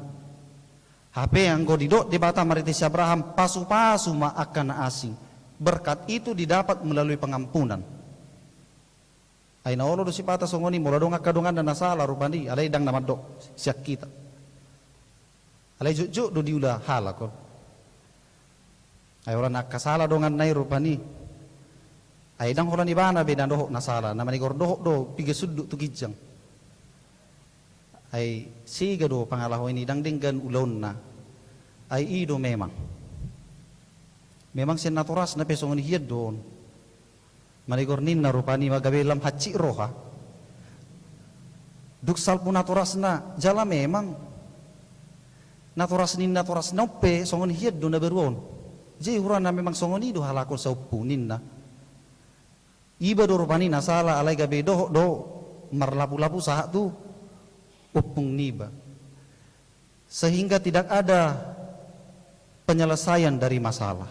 Hape anggo didok Debata marhite si Abraham, pasupasu ma angka na asing. Berkat itu didapat melalui pengampunan. Ai na olo do sipata songon i, molo adong angka donganna na sala rupani, alai ndang na mandok sian hita. Alai jotjot do diula halak on. Ai holan angka sala donganna i rupani. Ai ndang holan ibana be na dohot na sala, na manigor dohot do piga sundut tu ginjang. Ai sega do pangalaho i, ndang denggan ulaonna. Ai i do memang. Memang sian natorasna pe songon i hian do on. Manigor ninna rupani ma gabe lam hansit roha. Dung salpu natorasna, jala memang natoras ni natorasna on pe songon i hian do na baru on. Jadi hurana memang songon i do halak on saompu ninna. Iba do rupani na sala, alai gabe dohot do marlapulapu sahat tu ompung niba. Sehingga tidak ada penyelesaian dari masalah.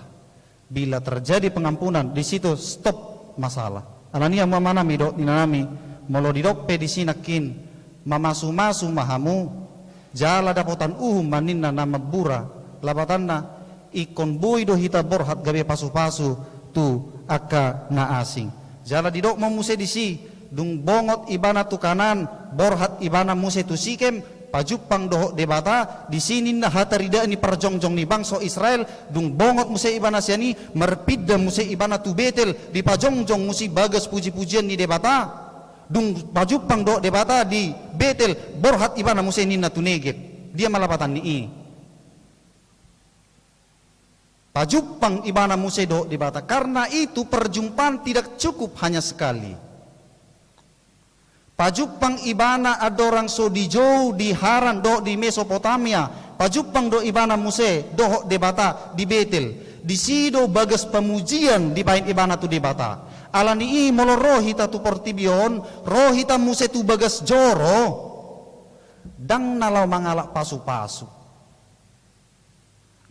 Bila terjadi pengampunan, di situ stop masalah. Alani i hamu amanami dohot inanami, molo didok pe disi nangkin, mamasumasu ma hamu, jala dapotan uhum ma ninna na mambura, lapatanna, ingkon boi do hita borhat gabe pasupasu tu angka na asing. Jala didok ma muse disi, dung bongot ibana tu Kanaan, borhat ibana muse tu Sikem, pajumpang dohot Debata, disi ninna hataridaan ni parjongjong ni bangso Israel, dung bongot muse ibana sian i, marpinda muse ibana tu Betel, dipajongjong muse bagas pujipujian ni Debata, dung pajumpang dohot Debata di Betel, borhat ibana muse ninna tu Negeb. Dia ma lapatan ni i. Pajumpang ibana muse dohot Debata. Karena itu perjumpaan tidak cukup hanya sekali. Pajumpang ibana andorang so dijou di Haran dohot di Mesopotamia. Pajumpang do ibana muse dohot Debata di Betel. Disi do bagas pamujian dibaen ibana tu Debata. Alani i molo ro hita tu portibi on, ro hita muse tu bagas joro. Ndang na laho mangalap pasupasu.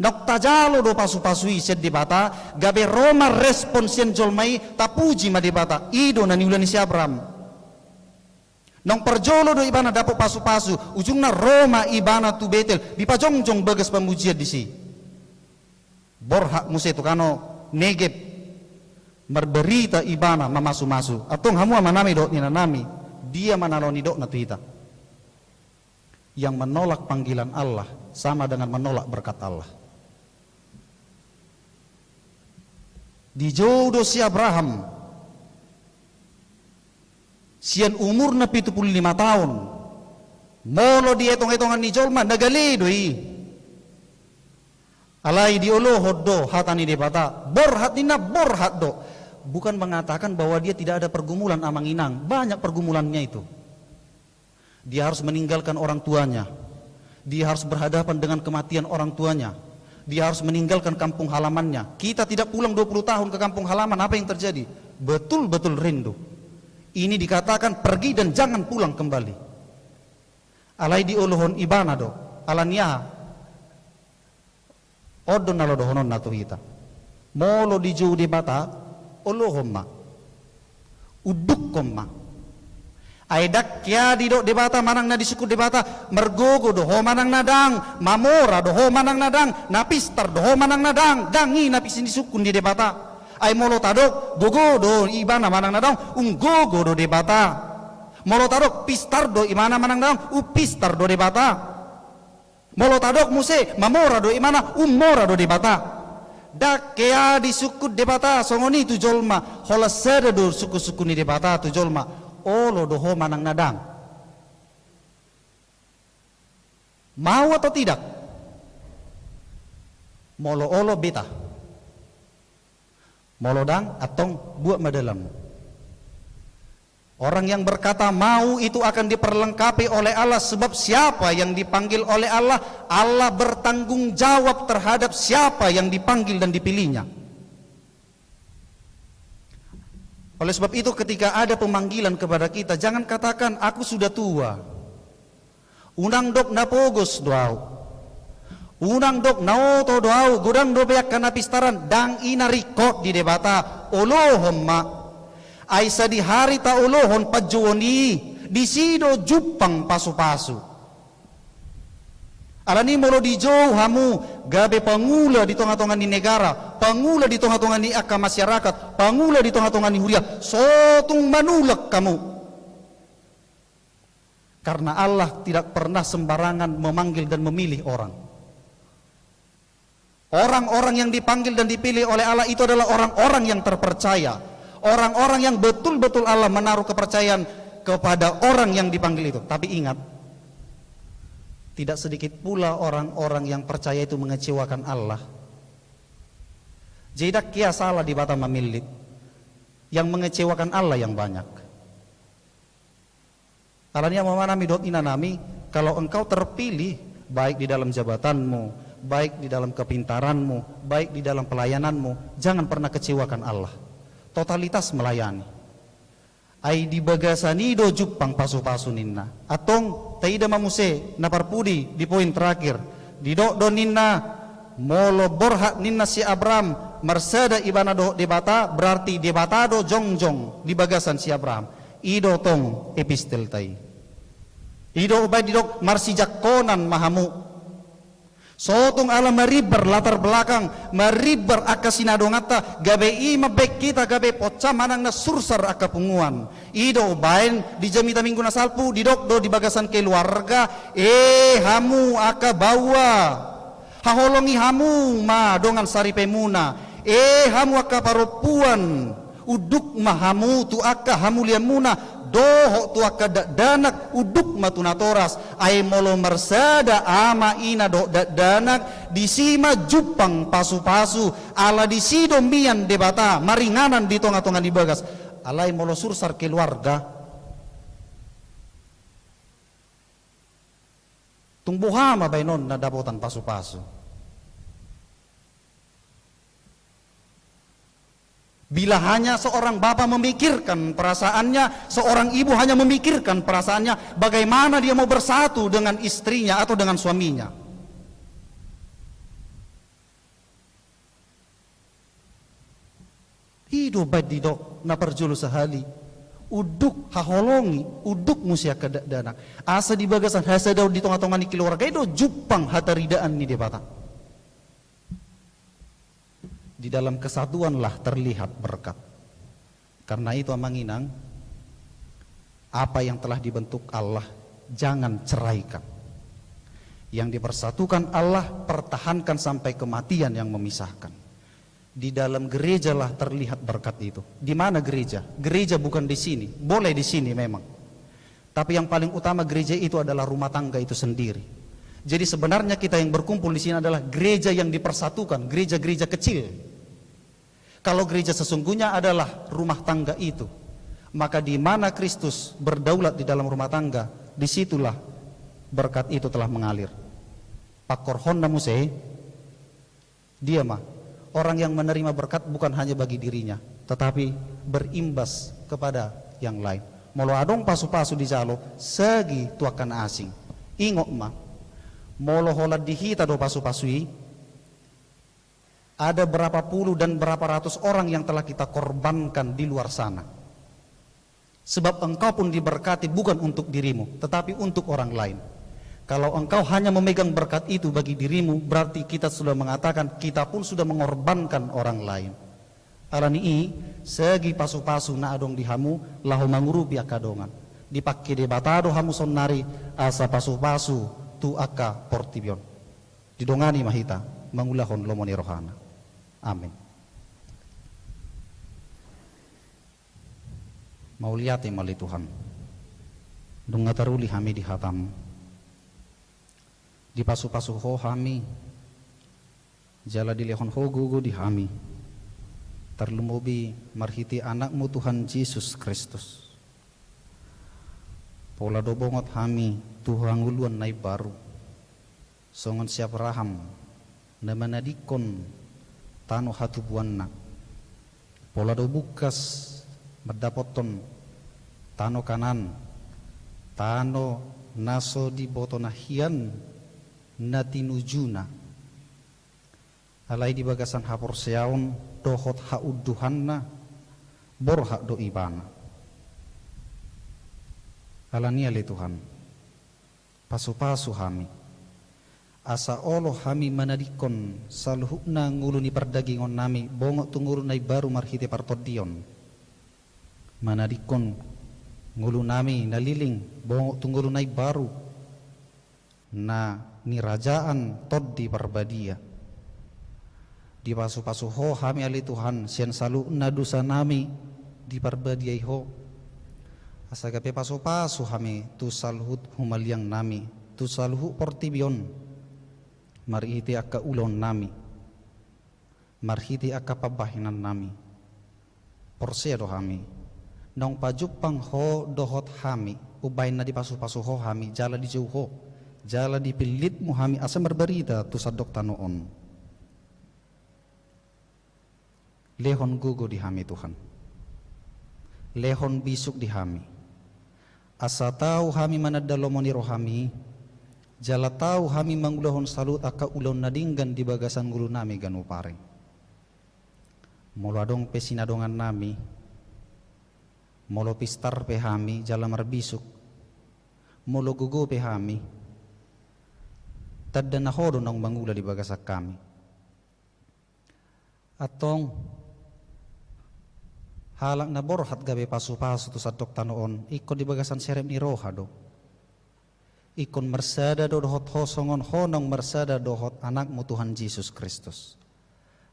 Naung tajalo do pasupasu i sian Debata, gabe ro ma respon sian jolma i, tapuji ma Debata. I do na niula ni si Abraham. Naung parjolo do ibana dapot pasupasu, ujungna ro ma ibana tu Betel, dipajongjong bagas pamujian disi. Borhat muse tu Kanaan, Negeb, marbarita ibana mamasumasu. Antong hamu amanami dohot inanami, dia ma na laho nidokna tu hita. Yang menolak panggilan Allah sama dengan menolak berkat Allah. Dijou do si Abraham sian umurna pitu pulu lima taon. Molo di etongetongan ni jolma na gale do i. Alai diolohon do hata ni Debata, borhat ninna, borhat do. Bukan mengatakan bahwa dia tidak ada pergumulan, amang inang, banyak pergumulannya itu. Dia harus meninggalkan orang tuanya. Dia harus berhadapan dengan kematian orang tuanya. Dia harus meninggalkan kampung halamannya. Kita tidak pulang dua puluh tahun ke kampung halaman, apa yang terjadi? Betul-betul rindu. Ini dikatakan pergi dan jangan pulang kembali. Alai diolohon ibana do. Ala ni aha? On do na laho dohononna tu hita. Molo dijou Debata, olohon ma. Undukkon ma. Ai ndang hea didok Debata manang na disungkun Debata, margogo do ho manang na dang, mamora do ho manang na dang, na pistar do ho manang na dang, dang i na pis-, disungkun ni Debata. Ai molo tadok, gogo do ibana manang na dang, umgogo do Debata. Molo tadok, pistar do ibana manang na dang, umpistar do Debata. Molo tadok muse, mamora do ibana, ummora do Debata. Ndang hea disungkun Debata songon i tu jolma, holan sada do sungkun-sungkun ni Debata tu jolma, olo do ho manang na dang. Mau atau tidak? Molo olo, beta. Molo dang, antong, buat ma dalanmu. Orang yang berkata mau itu akan diperlengkapi oleh Allah, sebab siapa yang dipanggil oleh Allah, Allah bertanggung jawab terhadap siapa yang dipanggil dan dipilihnya. Oleh sebab itu, ketika ada pemanggilan kepada kita, jangan katakan, "Aku sudah tua." Unang dok na pogos do ahu. Unang dok na oto do ahu, godang dope angka na pistaran, dang i na ringkot di Debata, olohon ma. Ai sadihari taolohon panjouon i, disi do jumpang pasupasu. Alani molo dijou hamu gabe pangula di tongatonga ni negara, pangula di tongatonga ni angka masyarakat, pangula di tongatonga ni huria, so tung manulak hamu. Karena Allah tidak pernah sembarangan memanggil dan memilih orang. Orang-orang yang dipanggil dan dipilih oleh Allah itu adalah orang-orang yang terpercaya. Orang-orang yang betul-betul Allah menaruh kepercayaan kepada orang yang dipanggil itu. Tapi ingat, tidak sedikit pula orang-orang yang percaya itu mengecewakan Allah. Jadi ndang hea sala Debata mamillit. Yang mengecewakan Allah yang banyak. Alani i, amanami dohot inanami, kalau engkau terpilih, baik di dalam jabatanmu, baik di dalam kepintaranmu, baik di dalam pelayananmu, jangan pernah kecewakan Allah. Totalitas melayani. Ai di bagasan i do jumpang pasupasu ninna. Antong, taida ma muse na parpudi di poin terakhir. Didok do ninna, molo borhat ninna si Abraham, marsada ibana dohot Debata, berarti Debata do jongjong di bagasan si Abraham. I do tong epistelta i. I do umbaen didok marsijangkonan ma hamu. So tung ala marimbar latar belakang, marimbar angka sinadonganta, gabe i mambaen hita gabe poncah manang na sursar angka punguan. I do umbaen di jamita Minggu na salpu, didok do di bagasan keluarga, e hamu angka baoa. Haholongi hamu ma dongan saripemuna, e hamu angka parompuan, unduk ma hamu tu angka hamulianmuna, dohot tu angka dakdanak, unduk ma tu natoras. Ai molo marsada ama ina dohot dakdanak, disi ma jumpang pasupasu, ala disi do mian Debata maringanan di tongatonga ni bagas. Alai molo sursar keluarga, tung boha ma baenonna dapotan pasupasu? Bila hanya seorang bapa memikirkan perasaannya, seorang ibu hanya memikirkan perasaannya, bagaimana dia mau bersatu dengan istrinya atau dengan suaminya? I do baen didok na parjolo sahali, unduk haholongi, unduk muse angka dakdanak. Asa di bagasan hasadaon di tongatonga ni keluarga i do jumpang hataridaan ni Debata. Di dalam kesatuanlah terlihat berkat. Karena itu, Amang Inang, apa yang telah dibentuk Allah, jangan ceraikan. Yang dipersatukan Allah, pertahankan sampai kematian yang memisahkan. Di dalam gerejalah terlihat berkat itu. Di mana gereja? Gereja bukan di sini. Boleh di sini memang. Tapi yang paling utama, gereja itu adalah rumah tangga itu sendiri. Jadi sebenarnya kita yang berkumpul di sini adalah gereja yang dipersatukan, gereja-gereja kecil. Kalau gereja sesungguhnya adalah rumah tangga itu, maka di mana Kristus berdaulat di dalam rumah tangga, di situlah berkat itu telah mengalir. Pangkorhonna muse, Dia ma orang yang menerima berkat bukan hanya bagi dirinya, tetapi berimbas kepada yang lain. Molo adong pasu-pasu dijalo, sagi tu angka na asing. Ingot ma, molo holan di hita do pasu-pasu i, ada berapa puluh dan berapa ratus orang yang telah kita korbankan di luar sana. Sebab engkau pun diberkati bukan untuk dirimu, tetapi untuk orang lain. Kalau engkau hanya memegang berkat itu bagi dirimu, berarti kita sudah mengatakan kita pun sudah mengorbankan orang lain. Alani i, sagi pasu-pasu na adong di hamu laho mangurupi angka dongan. Dipangke Debata do hamu saonnari asa pasu-pasu tu angka portibi on. Didongani ma hita mangulahon lomo ni rohana. Amin. Mauliate ma ale Tuhan. Nunga taruli hami di hatam. Dipasu-pasu Ho hami, jala dilehon Ho gogo di hami. Tarlumobi marhite Anakmu Tuhan Jesus Kristus. Pola do bongot hami tu hangoluan na imbaru. Songon si Abraham na manadingkon tano hatubuanna. Pola do bungkas mandapothon tano Kanaan, tano na so dibotona hian na tinujuna. Alai di bagasan haporseaon dohot haunduhanna, borhat do ibana. Alani i ale Tuhan, pasu-pasu hami, asa olo hami manadingkon saluhutna ngolu ni pardagingon nami bongot tu ngolu na imbaru marhite partondion. Manadingkon ngolu nami na leleng bongot tu ngolu na imbaru na nirajaan Tondi Parbadia. Dipasu-pasu Ho hami ale Tuhan sian saluhutna dosa nami, diparbadiai Ho. Asa gabe pasu-pasu hami tu saluhut humaliang nami, tu saluhut portibi on, marhite angka ulaon nami, marhite angka pambahenan nami. Porsea do hami, naung pajumpang Ho dohot hami, umbahen na dipasu-pasu Ho hami, jala dijou Ho, jala dipillitMu hami asa marbarita tu sandok tano on. Lehon gogo di hami Tuhan. Lehon bisuk di hami. Asa tau hami mananda lomo ni rohaMi, jala tau hami mangulahon saluhut angka ulaon na denggan di bagasan ngolu nami ganup ari. Molo adong pe sinadongan nami, molo pistar pe hami jala marbisuk, molo gogo pe hami, tanda na Ho do naung mangula di bagasan hami. Antong, halak na borhat gabe pasu-pasu tu sandok tano on, ingkon di bagasan serep ni roha do. Ingkon marsada do dohot Ho songon Ho naung marsada dohot AnakMu Tuhan Jesus Kristus.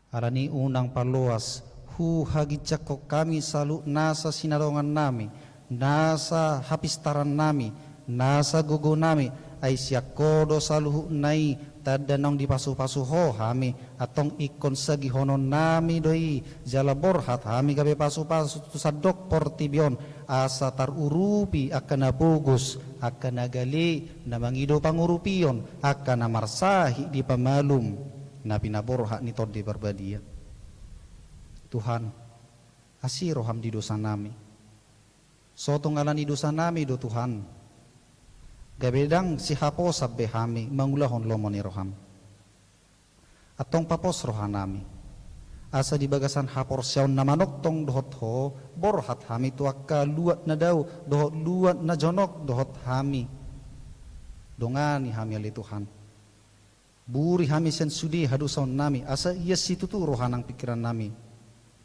Alani i unang paloas huhaginjangkon hami saluhut nasa sinadongan nami, nasa hapistaran nami, nasa gogo nami, ai sian Ho do saluhutna i, tanda naung dipasu-pasu Ho hami, antong ingkon sagihonon nami do i, jala borhat hami gabe pasu-pasu tu sandok portibi on, asa tarurupi angka na pogos, angka na gale, na mangido pangurupion, angka na marsahit di pamalum na pinaborhat ni Tondi Parbadia. Tuhan, asi rohaM di dosa nami. Sotung ala ni dosa nami do Tuhan, gabe ndang sihaposan be hami mangulahon lomo ni rohaM. Antong papos roha nami, asa di bagasan haporseaon na manongtong dohot Ho, borhat hami tu angka luat na dao dohot luat na jonok dohot hami. Dongani hami ale Tuhan. Buri hami sian sude hadosaon nami, asa ias situtu roha nang pingkiran nami,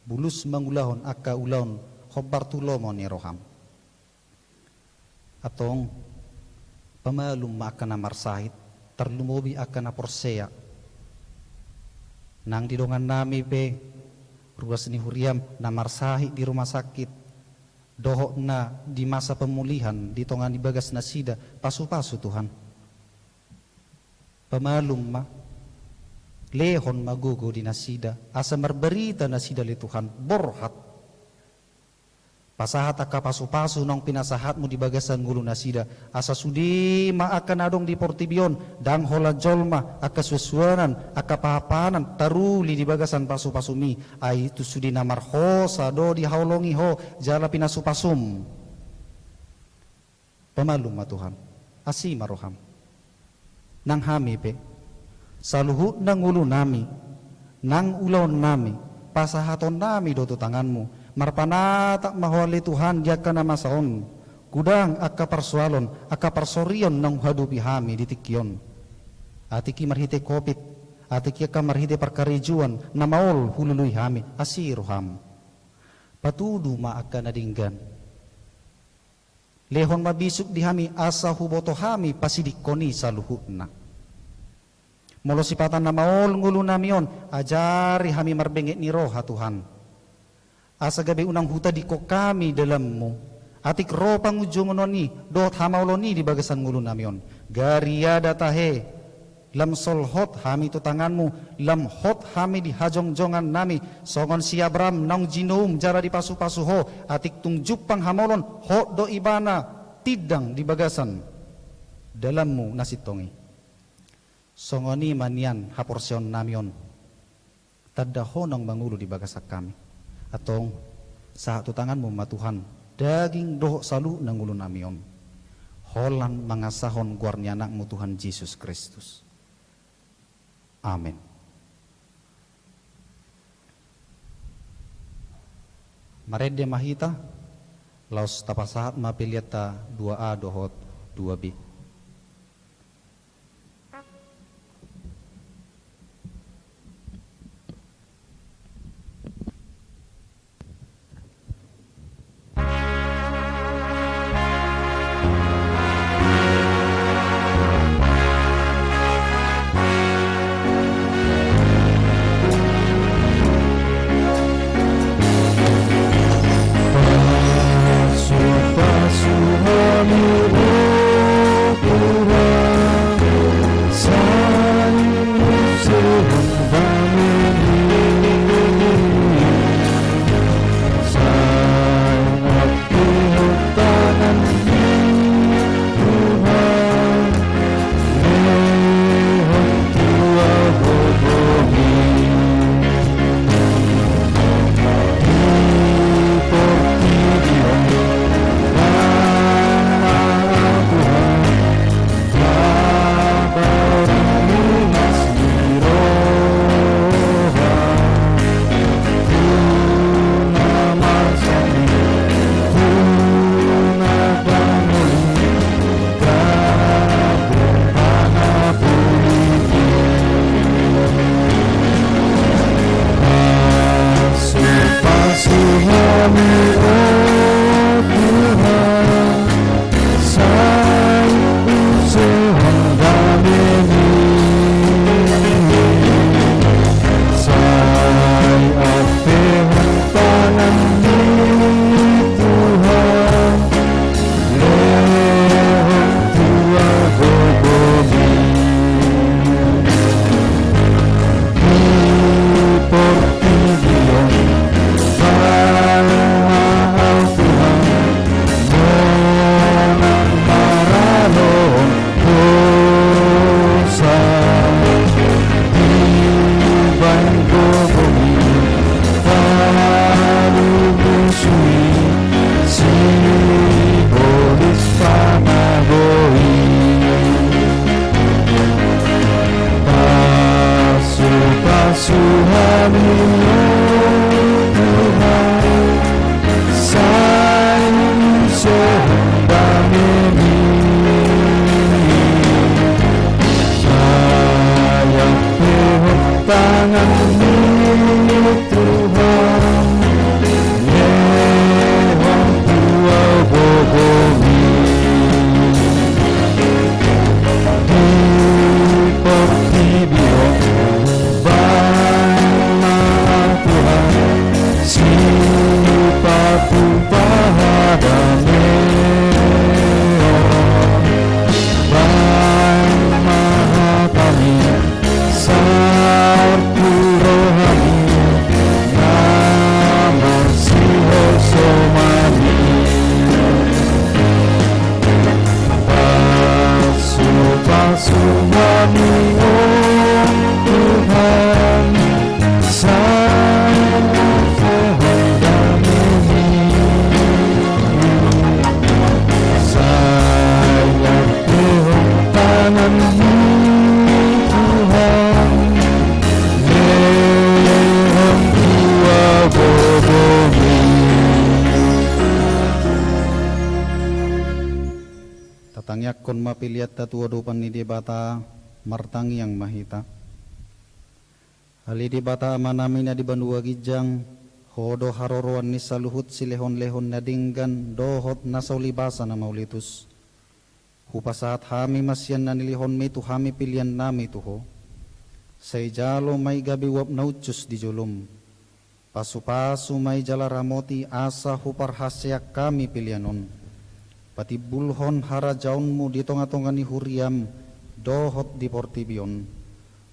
bulus mangulahon angka ulaon hombar tu lomo ni roham. Antong, pamalum ma angka na marsahit, tarlumobi angka na porsea. Nang di dongan nami pe, ruas ni huriam na marsahit di rumah sakit, dohot na di masa pemulihan di tonga ni bagas nasida, pasu-pasu Tuhan. Pamalum ma, lehon ma gogo di nasida, asa marbarita nasida ale Tuhan, borhat. Pasahat angka pasupasu naung pinasahatmu di bagasan ngolu nasida, asa sude ma angka na adong di portibi on, ndang holan jolma, angka suansuanan, angka pahanpahanan, taruli di bagasan pasupasumi, ai tu sude na marhosa do dihaholongi ho jala pinasupasum. Pamalum ma Tuhan, asi ma roham. Nang hami pe, saluhutna ngolunami, nang ulaonnami, pasahatonnami do tu tanganmu, marpanatap ma ho ale Tuhan di angka na masa on, godang angka parsoalon, angka parsorion naung hadopi hami di tingki on. Atik i marhite covid, atik i angka marhite parkarejoan, na maol hulului hami, asi roham. Patudu ma angka na denggan. Lehon ma bisuk di hami asa huboto hami pasidingkon i saluhutna. Molo sipata na maol ngolunami on, ajari hami marbenget ni roha Tuhan. Asa gabe unang hutadingkon hami dalanmu. Atik ro pangunjunan i, dohot hamaolon i di bagasan ngolunami on. Gariada tahe, lam solhot hami tu tanganmu, lam hot hami di hajongjongannami, songon si Abraham naung jinoum jala dipasupasu ho, atik tung jumpang hamaolon, hot do ibana tindang di bagasan dalanmu na sintong i. Songon i ma nian haporseaonnami on. Tanda ho naung mangolu di bagasan hami. Antong, sahat tu tanganmu ma Tuhan, daging dohot saluhutna ngolunami on. Holan mangasahon goar ni anakmu Tuhan Jesus Kristus. Amen. Marende ma hita, laos tapasahat ma peleanta dua A dohot dua B. Tuhan, Tuhan, sai Tuhan damemi. Sai Tuhan tanganmu, Tuhan, lehon tua bobomi. Tatangiangkon ma peleanta tu adopan ni Debata. Martangiang ma hita. Ale Debata Amanami na di banua ginjang, Ho do haroroan ni saluhut silehonlehon na denggan dohot na saulibasa na mauliutus. Hupasahat hami ma sian na nilehonmi tu hami peleannami tu Ho. Sai jalo ma i gabe uap na uncus di jolom. Pasupasu ma i jala ramoti asa huparhaseang hami pelean on. Patimbulhon harajaonmu di tongatonga ni huriam dohot di portibi on.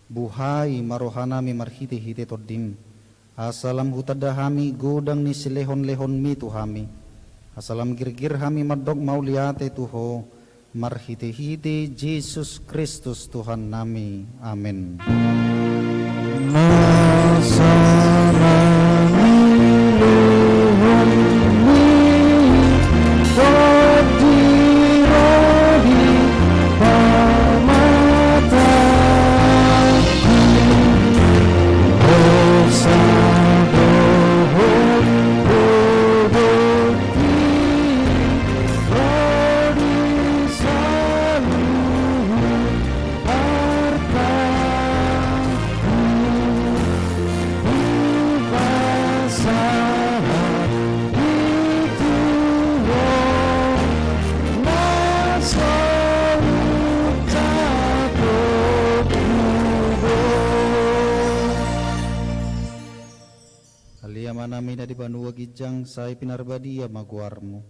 Buhai ma rohanami marhitehite Tondim, asa lam hutanda hami godang ni silehonlehonmi tu hami, asa lam girgir hami mandok mauliate tu Ho, marhitehite Jesus Kristus Tuhannami. Amen. Ale Amanami na di banua ginjang, sai pinarbadia ma goarmu.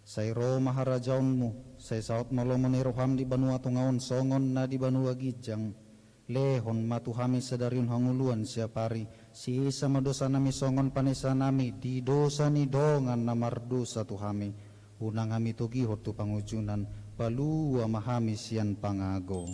Sai ro ma harajaonmu, sai saut ma lomo ni roham di banua tonga on songon na di banua ginjang. Lehon ma tu hami sadari on hangoluan siapari, sesa ma dosanami songon panesanami di dosa ni dongan na mardosa tu hami. Unang hami togihon tu pangunjunan, palua ma hami sian pangago.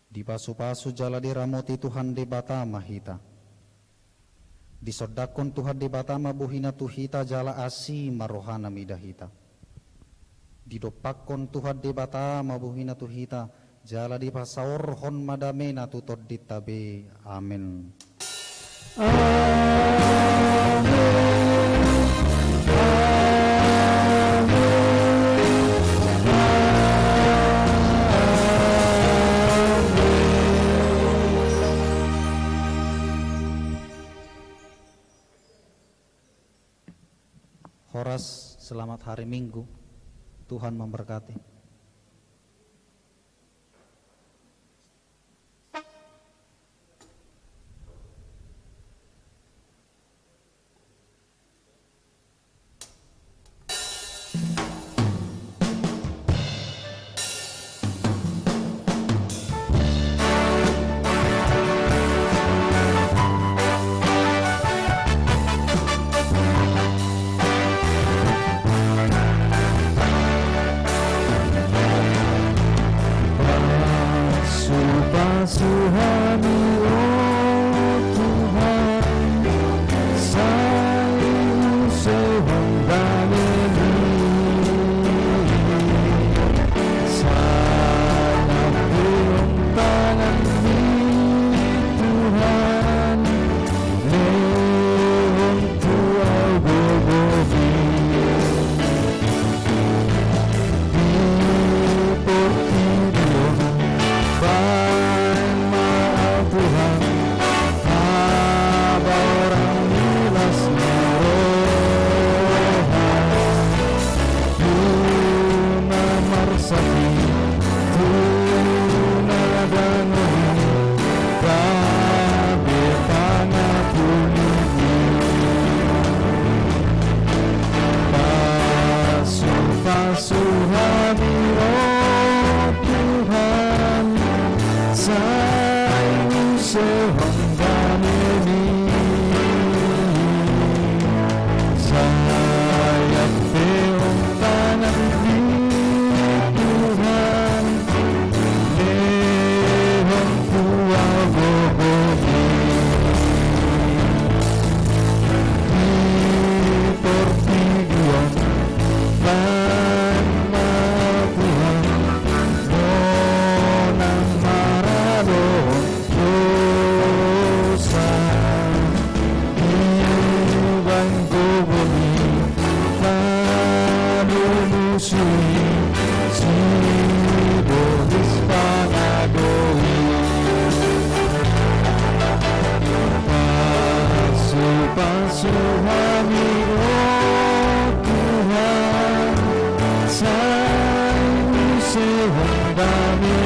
Dipasupasu jala diramoti Tuhan Debata ma hita. Disondangkon Tuhan Debata ma bohina tu hita jala asi ma rohana mida hita. Didompakkon Tuhan Debata ma bohina tu hita, jala dipasaorhon ma damena tu tondinta be. Amen. Amen. Amen. Horas, selamat hari Minggu. Tuhan memberkati. Pasupasu hami, o Tuhan, sai husehohon damemi. Sai na lehon tanganmi, Tuhan, lehon tua bobomi. Di portibi on baen ma Pasu hami ro Tuhan, sai usehon damemi. Sai antehon tanganmi Tuhan, lehon tu ahu gogomi. Di portibi on baen ma Tuhan, unang maradophon dosa. Dibaen gogomi palulusui sibolis pangadoi. Pasu-pasu hami ro Tuhan, sai usehon dame